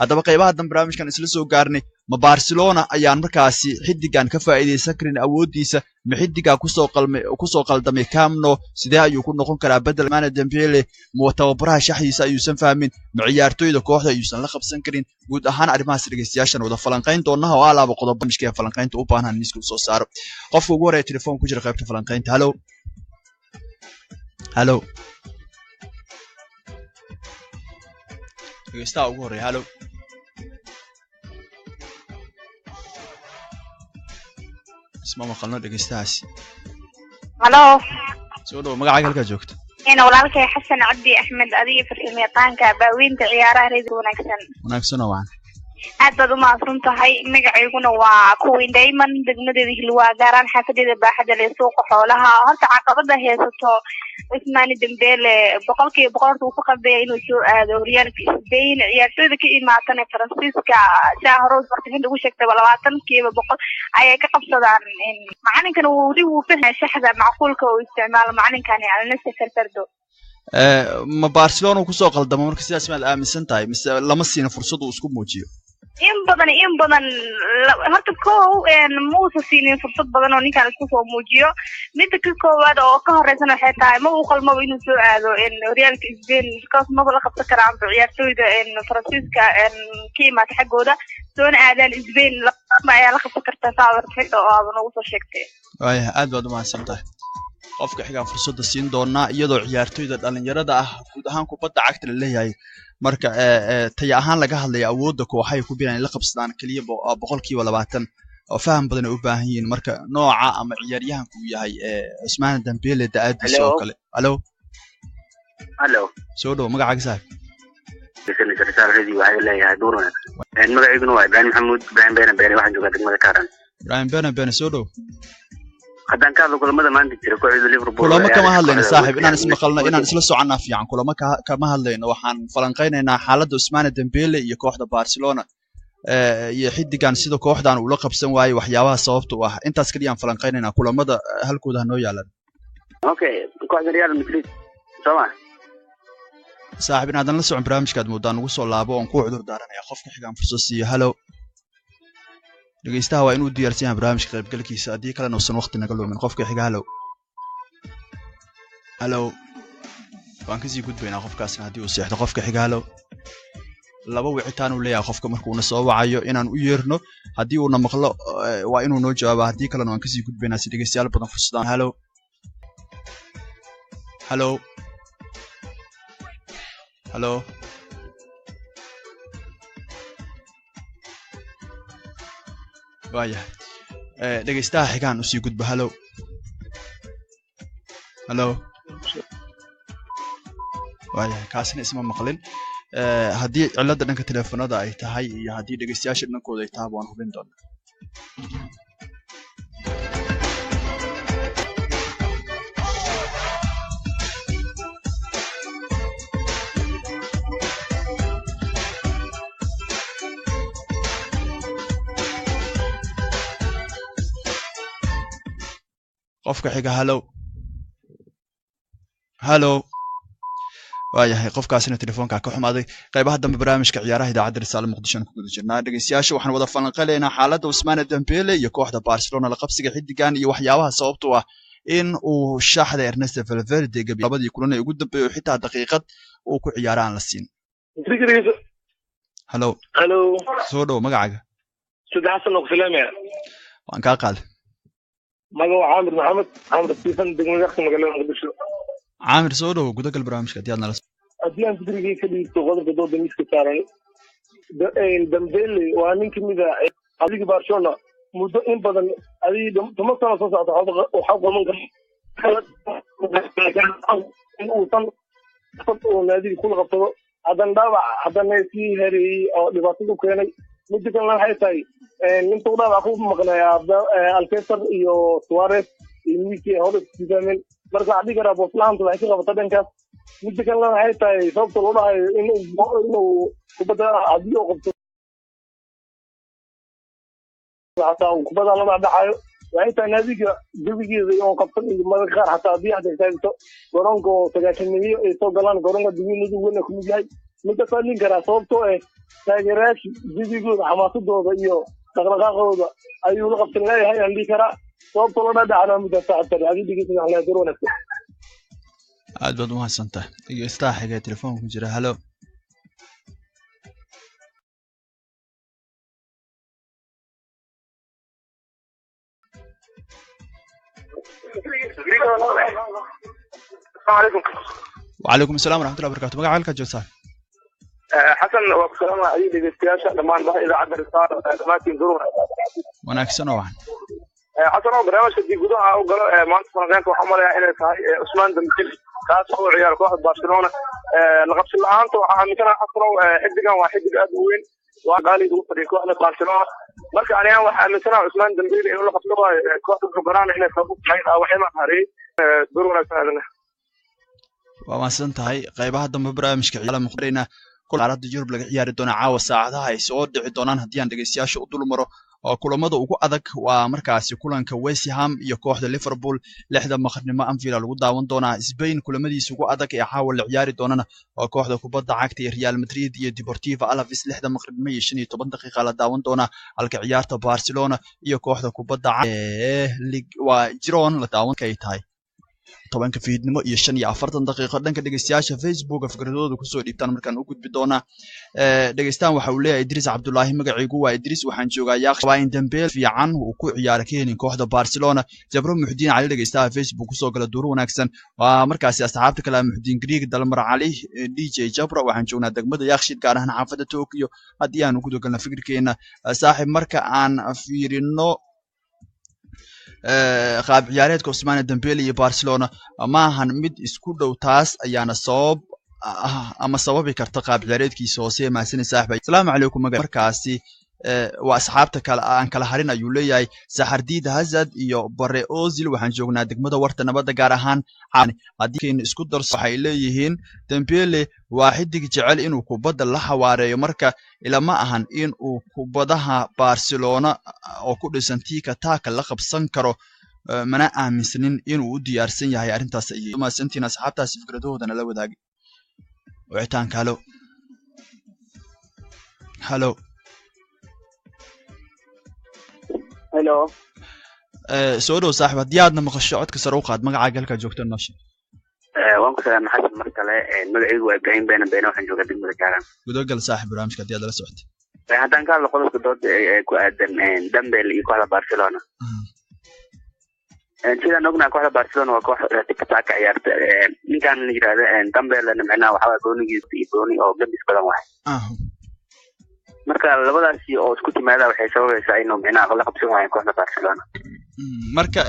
Haddaba qaybaha dambe barnaamijkan isla soo gaarnay, ma Barcelona ayaan markaasi xidigan ka faa'iidaysan karin awoodiisa? Ma xidigaa kusoo qaldamay Camp Nou? Sidee ayuu ku noqon karaa bedel Ousmane Dembele? Ma tababaraha shaxdiisa ayuusan fahmin? Ma ciyaartoyda kooxda ayuusan la qabsan karin? Guud ahaan arrimahaas dhegeystayaashan wada falanqayn doonaha oo alaaba qodob barnaamijka ee falanqaynta u baahan miiska u soo saaro. Qofka ugu horeeya telefoon ku jira qaybta falanqaynta. Hallo, hallo, dhegeystaha ugu horeeya, hallo. Isma maqalno dhegeystahaasi. Halo. Soo dhowo, magacaaga, halkaa joogto? Ina walaalkay Xasan Cabdi Axmed, adiga farsamayaqaanka baaweynta ciyaaraha reediga wanaagsan. Wanaagsan oo wacan. Aad baad u mahadsan tahay. Magacayguna waa Queen Diamond, degmadeeda Hilwaa, gaaraan xaafadeeda Baaxadda leh, suuqa xoolaha. Horta caqabada haysato Cusmaani Dembele 100% horta wuu ku qalbeeya inuu soo aado horyaalka Spain. Ciyaartooyda ka imaatana Faransiiska, saa hore warbixinta ugu sheegtayba, 20% ayay ka qabsadaan. Macalinkana weli wuu fahmaya shaxda macquulka uu isticmaalo macalinkani Ernesto Valverde. Ma Barcelona uu kusoo qaldamo marka sidaas maad aaminsan tahay, mise lama siina fursad uu isku muujiyo? In badan, in badan. Horta kow, muusa siinin fursad badan oo ninkan isku soo muujiyo. Midda ka koowaad oo ka horeysana waxay tahay ma uu qalmaba inuu soo aado horyaalka Spain, because maba la qabsan karaanba ciyaartooyda Faransiiska ka imaata xaggooda soona aadaan Spain, lama ayaa la qabsan kartaa, saa warbixinta oo aaba noogu soo sheegtay. Waaya, aad baad u mahadsan tahay. Qofka xigaan fursadda siin doonaa, iyadoo ciyaartoyda dhalinyarada ah guud ahaan kubadda cagta la leeyahay marka taya ahaan laga hadlaya, awoodda kooxahay ku biiraan la qabsadaan keliya 20% oo faham badan ay u baahan yihiin. Marka nooca ama ciyaaryahanku uu yahay Cusmaan Dembele da-aadiisa oo Hello. kale. Alo. Hallo. Soo dhow, magacaaga saaxib? Risaal Radio waxay leeyahay duur wanaagsan. Magacayguna waa Ibraahim Maxamuud Ibraahim Beene Beene, waxaan joogaa degmada Kaaran. Ibrahim Bene Bene, soo dhow. Haddaan ka hadlo kulamada maanta jira, kooxda Liverpool Kulamo oo kama ciyaaraysa hadlayno kooxda saaxib, inaan West Ham. ismaqalno, inaan isla soconnaa fiican. Kulamo kama hadlayno, waxaan falanqaynaynaa xaaladda Ousmane Dembele iyo kooxda Barcelona iyo xidigan sida kooxdan ula qabsan waayey, waxyaabaha sababta u ah. Intaas keliyaan falanqaynaynaa, kulamada halkooda ha noo yaalaan. Okay, kooxda Real Madrid soo ma? Saaxib, inaadan la socon barnaamijkaad moodaan, ugu soo laabo oon ku cudur daaranaya. Qofka xigaan fursad siiyo. Halo. Dhegeystaha waa inuu diyaarsan yahay barnaamijka qaybgalkiisa, haddii kalena uusan waqti naga lumin. Qofka xiga, halo, halo. Waan kasii gudbaynaa qofkaasna haddii uu seexdo. Qofka xiga, halo. Laba wicitaan uu leeyahay qofka markuuna soo wacayo inaan u yeerno. Haddii uuna maqlo waa inuu noo jawaaba, haddii kalena waan kasii gudbaynaa si dhegeystayaal badan fursadaan. Halo, halo, halo. Waayahay, dhegeystaha xigaan usii gudba. Halo, halo. Waayahay, kaasina isma maqlin. Haddii cilada dhanka teleefanada ay tahay iyo haddii dhegeystayaasha dhankooda ay tahay, waan hubin doonaa. Qofka xiga, halo, halo. Waayahay, qofkaasina telefoonka ka xumaaday. Qaybaha dambe barnaamijka ciyaaraha idaacadda Risaale Muqdisho aan ku guda jirnaa. Dhegeystayaasha, waxaan wada falanqeynaynaa xaaladda Ousmane Dembele iyo kooxda Barcelona, la qabsiga xidigan iyo waxyaabaha sababtu ah in uu shaxda Ernesto Valverde gabi labadii kulan ee ugu dambeeyay oo xitaa daqiiqad uu ku ciyaara aan la siin. Halo. Halo. Soo dhow, magacaaga? Saddex Xasan oo ku salaamaya. Waan kaa qaaday. Magaca Caamir Maxamed Caamir Stephen, degmada Yakta, magaalada Muqdisho. Caamir, soo dhow, gudagal barnaamijka haddii aad nala Haddii aan fikrigii ka dhiibto qodobka dooda miiska saaran, Dembele waa nin kamid a adiga Barcelona muddo in badan adigi 10 sano soo socota waxaa qaban kara in uusan uu naadiga kula qabsado, haddana dhaawac haddana sii hareeyey oo dhibaatada u keenay. Midda kalena waxay tahay inta uu dhaawac ku maqnay Alcacer iyo Suarez iyo Messi ay hore isku fahmeen. Marka waxaa dhihi karaa booslaanta waxay ka qabataa dhankaas. Midda kalena waxay tahay sababta loo dhahayo inuu kubadda haddii uu qabto xataa uu kubadda la dhexdhexayo, waxay tahay naadiga jawigeeda oo qabsan iyo mararka qaar xataa haddii xataa istaagto garoonka oo 90-meeyo ay soo galaan garoonka dunyada weyn ku mid yahay. Midda kaa dhihin karaa sababtoo ah taageerayaasha jawigooda, xamaasadooda iyo dhaqdhaqaaqooda ayuu la qabsan leeyahay aan dhihi karaa. Sababtoo la dhexdhexana middaas saaxiibtan adii dhegeysan waxaa leeyahay door wanaagsan. Aad baad umahadsan tahay. Dhegeystaha xiga ee telefoonka ku jira, halo. Asalaamu calaykum. Wacalaykum asalaam waraxmatullahi wabarakatu. Magaca, halkaad joogtaa? Xasan, waa ku salaama adiga, dhegeystayaasha dhammaan baha idaacadda Risaalo, dhammaantiin duur wanaagsan oo wacan. Xasan, oo barnaamijka dii gudaha u galo maanta falanqeynta, waxaan umaleeyaa inay tahay Cusmaan Dembele kaas oo ciyaara kooxda Barcelona. La qabsi la-aanta waxaa aaminsanahay, Xasanow, xidigan waa xidig aad u weyn. Waa qaali ugu fadhiya kooxda Barcelona. Marka aniga waxaa aaminsanahay Cusmaan Dembele inuu la qabsan waayo kooxda Blaugrana inay sabab u tahay dhaawacyada hareeyay. Door wanaagsan aadana. Waa mahadsan tahay. Qaybaha dambe barnaamijka ciyaaraha muqdirayna qaaradda Yurub laga ciyaari doona caawa saacadaha ay soo dhici doonaan haddii aan dhegeystayaasha u dul maro oo kulamada ugu adag waa markaasi kulanka West Ham iyo kooxda Liverpool 6 maqribnimo Anfield lagu daawan doonaa. Spain kulamadiisa ugu adag ee caawa la ciyaari doonana waa kooxda kubadda cagta ee Real Madrid iyo Deportivo Alaves 6 maqribnimo iyo 15 daqiiqa la daawan doonaa, halka ciyaarta Barcelona iyo kooxda kubadda cagta ee waa Girona la daawan kay tahay 10 fiidnimo iyo 45 daqiiqo. Dhanka dhegeystayaasha Facebook fikradooda kusoo dhiibtaan markaan u gudbi doonaa. Dhegeystaan waxa uu leeyahay Idris Cabdullaahi, magacaygu waa Idris, waxaan joogaa Yaaq. Waa in Dembele fiican uu ku ciyaaro ka helin kooxda Barcelona. Jabro Muxdiin Cali dhegeystaha Facebook kusoo gala duur wanaagsan. Waa markaasi asxaabta kale Muxdiin Greek, Dalmar Cali, DJ Jabro. Waxaan joognaa degmada Yaaqshiid, gaar ahaan xaafadda Tokyo. Haddii aan ugu galno fikirkeena saaxiib, marka aan fiirino qaab ciyaareedka Ousmane Dembele iyo Barcelona ma ahan mid isku dhow, taas ayaana sabab ama sababi karta qaab ciyaareedkiisa hoose. Mahadsanid saaxiib. Asalaamu calaykum. Markaasi waa asxaabta kale aan kala harin ayuu leeyahay Saxardiid Hazard iyo Bare Ozil. Waxaan joognaa degmada Warta Nabadda, gaar ahaan haddii keen isku darso waxay leeyihiin Dembele waa xidig jecel inuu kubadda la xawaareeyo, marka ilama ahan in uu kubadaha Barcelona oo ku dhisan tiki taka la qabsan karo, mana aaminsanin inuu u diyaarsan yahay arrintaas. Ayay mahadsantiin asxaabtaasi fikradahoodana la wadaagay. Wicitaanka. Halo, halo. Hello. Soo dhow saaxiib, haddii aadna maqasho codka sare u qaad, magacaaga halkaa joogto noo sheeg. Waan ku salaamay Xasan mar kale. Magacaygu waa Ibrahim Beena Beena, waxaan joogaa degmada Jaaran. Gudogal saaxiib barnaamijka haddii aad la socotay. Haddaan ka hadlo qodobka dooda ee ku aadan Dembele iyo kooxda Barcelona. Sidaan ognahay kooxda Barcelona waa koox tiki taka ciyaarta. Ninkan la yidhaahdo Dembele micnaha waxaa waye goonigiisa iyo gooni oo gambis badan waay. Marka labadaasi oo isku timaada waxay sababaysaa inuu micnaha la qabsan waayo kooxda Barcelona. Marka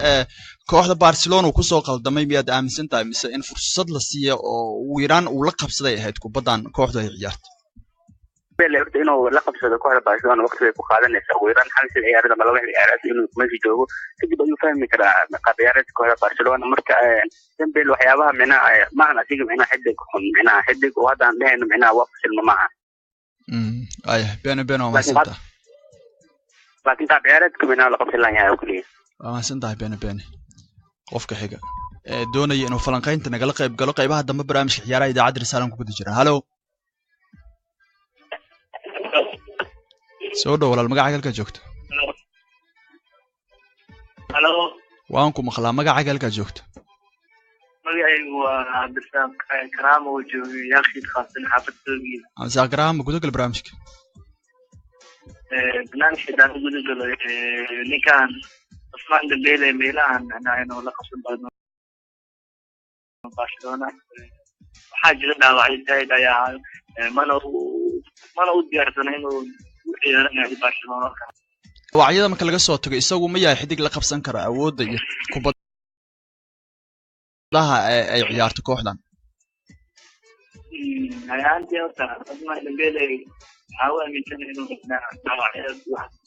kooxda Barcelona uu kusoo qaldamay miyaad aaminsan tahay, mise in fursad la siiyo oo ugu yaraan uu la qabsaday ahayd kubaddan kooxdu ay ciyaarto? Dembele horta inuu la qabsado kooxda Barcelona waqti bay ku qaadanaysaa, ugu yaraan hal xil ciyaareed ama laba xil ciyaareed inuu meesha joogo kadib ayuu fahmi karaa qaab ciyaareedka kooxda Barcelona. Marka Dembele waxyaabaha micnaha maahan asiga micnaha xidig xun, micnaha xidig oo hadda aan dhehayno micnaha waa fasilma maaha. Aya Bene Bene, waa mahadsantahay. Laakiin qaab ciyaareedka micnaha la qabsan lahan yahay oo keliya. Waa mahadsan tahay Bene Bene. Qofka xiga ee doonaya inuu falanqaynta nagala qayb galo qaybaha dambe barnaamijka ciyaaraha idaacadda Risaalan ku guda jira. Halo, soo dhow walaal, magacaaga halkaa joogto? Halo. Waan ku maqlaa, magacaaga halkaa joogto? Magacaygu waa Cabdisaaq Karaamo oo jooga Yaaqshiid, khaasan xaafad Toogiya. Cabdisaaq Karaamo, gudagal barnaamijka. Barnaamijka haddaan u guda galo, ninkan Cusmaan Dembele meelahan macnaha inuu la qabsan doono Barcelona, waxaa jira dhaawacyo zaid ayaa hayo, mana u diyaarsana inuu u ciyaaranayo Barcelona. Dhaawacyada marka laga soo tago, isagu ma yahay xidig la qabsan kara awoodda iyo kubadaha ee ay ciyaarto kooxdan? Ahaantii horta Cusmaan Dembele waxaa u aaminsan inuu dhaawacyada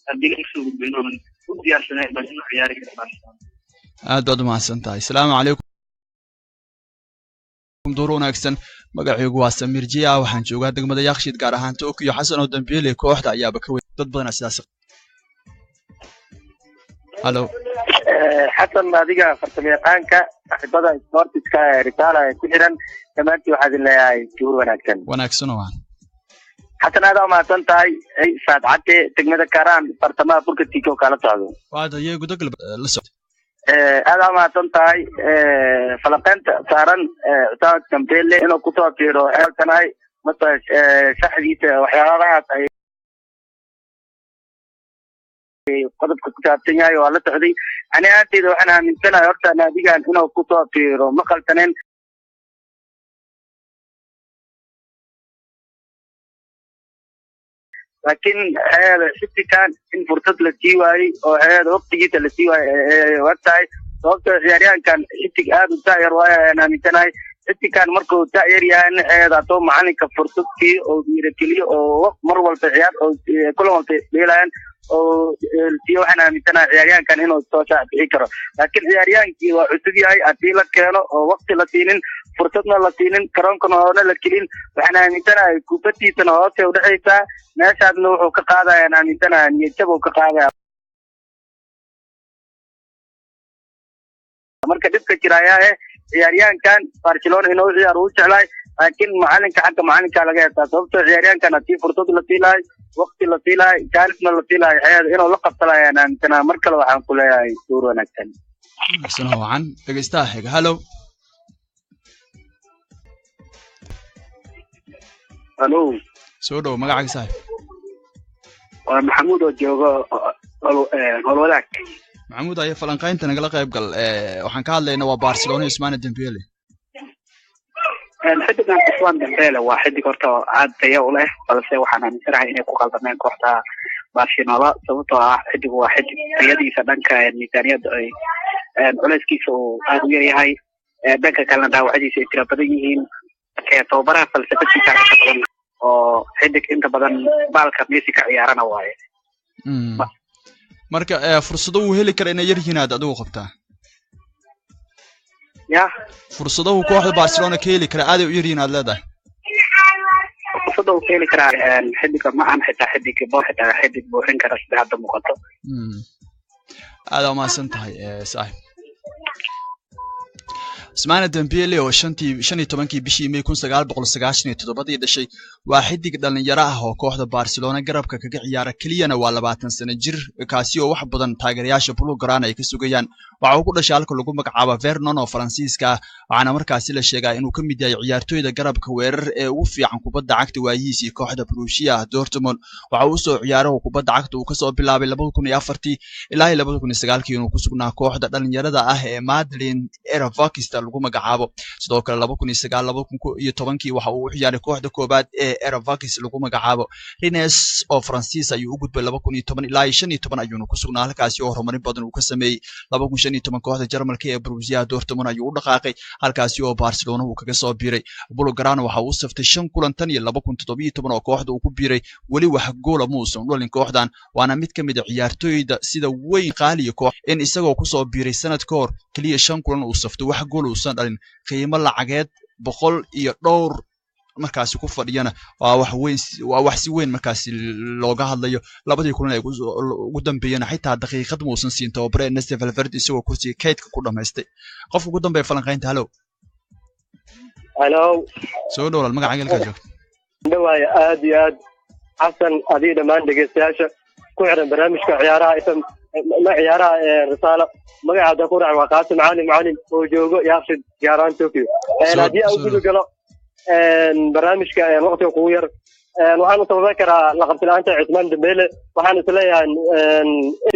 haddii laga soo gudbo inuunan u diyaarsanayn bal inuu ciyaari karo Barcelona. Aad baad umahadsan tahay. Asalaamu calaykum, duur wanaagsan. Magacaygu waa Samiir Jiya, waxaan joogaa degmada Yaaqshiid, gaar ahaan Tokyo. Xasan oo Dembele kooxda ayaaba ka weyn dad badan sidaas. Halo. Xasan, adiga farsamayaqaanka, saaxiibada sportiska ee Risaala ee ku xiran dhammaantii waxaa idin leeyahay duur wanaagsan. Wanaagsan oo aan. Xasan, aad aa umahadsan tahay. Saad Cadde, degmada Karaan, bartamaha Burka Tiiko kala socdo. Waad ayay gudagal la socdo. Aad aa umahadsan tahay. Falanqeynta saaran Cusmaan Dembele inuu kusoo fiiro eelkanahay mase shaxdiisa waxyaabahaas ay qodobka ku saabsan yahay waa la socday. Ani aanteyda waxaan aaminsanahay horta naadigan inuu kusoo fiiro ma qaldaneen. Laakiin xidigan in fursad la sii waayey oo waqtigiisa la sii waayey war tahay, sababtoo ciyaaryahankan xidig aad u daayar waayo ayaan aaminsanahay. Xidigan markuu da' yar yahay naxeeda hadduu macalinka fursad siiyo oo dhiirigeliyo oo mar walba ciyaar oo kulan walba dheelayaan oo siiyo, waxaan aaminsanahay ciyaaryahankan inuu soo shaac bixi karo. Laakiin ciyaaryahaankii waa cusub yahay, haddii la keeno oo waqti la siinin, fursadna la siinin, garoonkana hoona la gelin, waxaan aaminsanahay kubadiisana hoosay udhexaysaa, meeshaasna wuxuu ka qaadaya aan aaminsanahay niyadjab uu ka qaadaya. Marka dhibka jira ayaa ciyaaryahankan Barcelona inuu ciyaar uu jeclahay, laakiin macalinka, xagga macalinka laga heestaa, sababtoo ciyaaryahankan haddii fursad la sii lahay, waqti la sii lahay, jaanisna la sii lahay, xeed inuu la qabta lahay ayaan aaminsanahay. Mar kale waxaan ku leeyahay suur wanaagsan. Wanaagsan oo wacan. Dhegeystaha xiga, hallow. Halo. Soo dhow, magacaaga saaxiib? Waa Maxamuud oo joogo Howlwadaag. Maxamuud ayaa falanqaynta nagala qayb gal. Waxaan ka hadlaynaa waa Barcelona iyo Ousmane Dembele. Xidigan Ousmane Dembele waa xidig horta aad tayo u leh, balse waxaan aaminsanahay inay ku qaldameen kooxda Barcelona, sababtoo ah xidigu waa xidig tayadiisa dhanka miisaaniyadda ay culeyskiisa uu aad u yaryahay, dhanka kalena dhaawacyadiisa ay tira badan yihiin. Tababaraha falsafadiisa inta badan oo xidig inta badan baalka Messi ka ciyaarana waaye. Marka fursado uu heli kara inay yar yihiin aad adigu qabtaa? Ya. Fursado uu kooxda Barcelona ka heli kara aaday u yar yihiin aad leedahay? Fursada uu ka heli karaa xidiga ma ahan xitaa xidig bo xitaa xidig buuxin kara sida hadda muuqato. Aada umahadsan tahay saaxiib. Ousmane Dembele oo 15-kii bishii May 1997-dii dhashay waa xidig dhalinyaro ah oo kooxda Barcelona garabka kaga ciyaara, keliyana waa 20 sano jir, kaasi oo wax badan taageerayaasha Blaugrana ay ka sugayaan. Waxa uu ku dhashay halka lagu magacaabo Vernon oo Faransiiska ah, waxaana markaasi la sheegaa inuu ka mid yahay ciyaartoyda garabka weerar ee ugu fiican kubadda cagta waayihiisii kooxda Borussia Dortmund. Waxa uu usoo ciyaaray oo kubadda cagta uu kasoo bilaabay 2004-tii ilaa 2009-kii inuu ku sugnaa kooxda dhalinyarada ah ee Madlin Erevakista lagu magacaabo. Sidoo kale 2009 2010-kii waxa uu u ciyaaray kooxda koobaad ee Erevakis lagu magacaabo. Rennes oo Faransiis ayuu u gudbay 2010 ilaa 15 ayuuna ku sugnaa halkaasi oo horumarin badan uu ka sameeyey. 2015 kooxda Jarmalka ee Borussia Dortmund ayuu u dhaqaaqay, halkaasi oo Barcelona uu kaga soo biiray. Blaugrana waxa uu saftay 5 kulan tan iyo 2017 oo kooxda uu ku biiray, weli wax goola muusan u dhalin kooxdan, waana mid ka mid a ciyaartoyda sida weyn qaaliya koox in isagoo kusoo biiray sanad ka hor keliya 5 kulan uu safto, wax gool uusan dhalin, qiimo lacageed boqol iyo dhowr markaasi ku fadhiyana waa wax weyn, waa wax si weyn markaasi looga hadlayo. Labadii kulan ee ugu dambeeyana xitaa daqiiqad muusan siin tababare Ernesto Valverde, isagoo kursiga kaydka ku dhamaystay. Qofka ugu dambeeya falanqaynta, hallow. Halo. Soo dhowlaal, magacaaga, halkaa joogto? Dhawaay aad iyo aad Xasan, adiga dhammaan dhegeystayaasha ku xiran barnaamijka ciyaaraha FM ma ciyaaraha Risaalo. Magacaada ku raac waa Qaasim Cali Macalin oo joogo Yaaqshid, gaar ahaan Tokyo. Haddii aan u guda galo barnaamijka, waqtiga kugu yar, waxaan u sababan karaa la qabsi la'aanta Cusmaan Dembele. Waxaan isleeyahay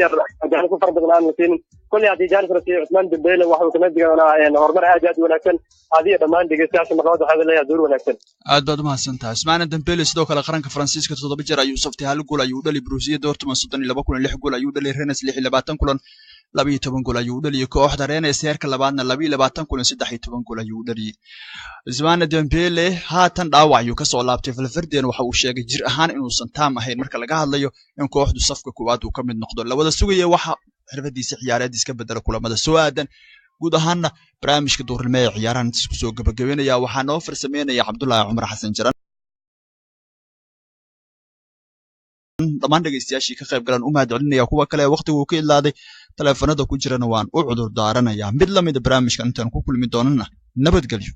yar jaanis ku fara badan aan la siinin. Kolley haddii jaanis la siiyo Cusmaan Dembele, waxa uu samayn doonaa horumar aad iyo aad u wanaagsan. Adiga dhammaan dhegeystayaasha maqlada waxaa leeyahay door wanaagsan. Aad baad umahadsan tahay. Ousmane Dembele sidoo kale qaranka Faransiiska 7 jeer ayuu saftay, 1 gool ayuu u dhali. Borussia Dortmund 32 kulan 6 gool ayuu u dhaliyay. Rennes 26 kulan 12 gool ayuu u dhaliyay. Kooxda Rennes heerka labaadna 22 kulan 13 gool ayuu u dhaliyay. Ousmane Dembele haatan dhaawac ayuu kasoo laabtay. Valverde waxa uu sheegay jir ahaan inuusan taam ahayn marka laga hadlayo in kooxdu safka koowaad uu ka mid noqdo. Lawada sugaya waxa xirfadiisa ciyaareed iska bedela kulamada soo aadan. Guud ahaanna barnaamijka duurnimo ee ciyaarahan intaas kusoo gabagabeynaya. Waxaa noo farsameynaya Cabdullaahi Cumar Xasan Jaran. Dhammaan dhegeystayaashii ka qayb galan u mahad celinaya, kuwa kale waqtigu uu ka idlaaday taleefanada ku jirana waan u cudur daaranayaa. Mid lamida barnaamijkan intaan ku kulmi doonana, nabadgelyo.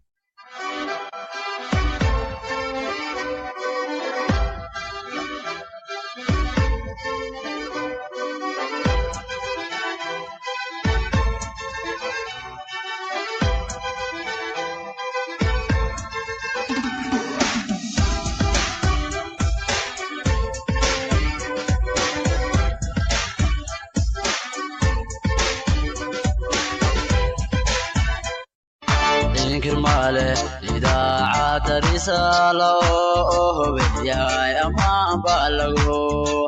Inkirmale idaacadda Risaalo oo hubiyahay ammaan baa lagu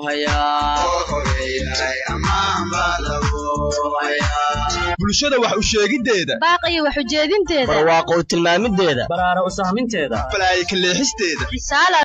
hayaa. Bulshada wax u sheegiddeeda, Baaqiyo wax ujeedinteeda, Barwaaqo u tilmaamideeda, Baraara u sahminteeda, Balaayo ka leexisteeda. Risaala.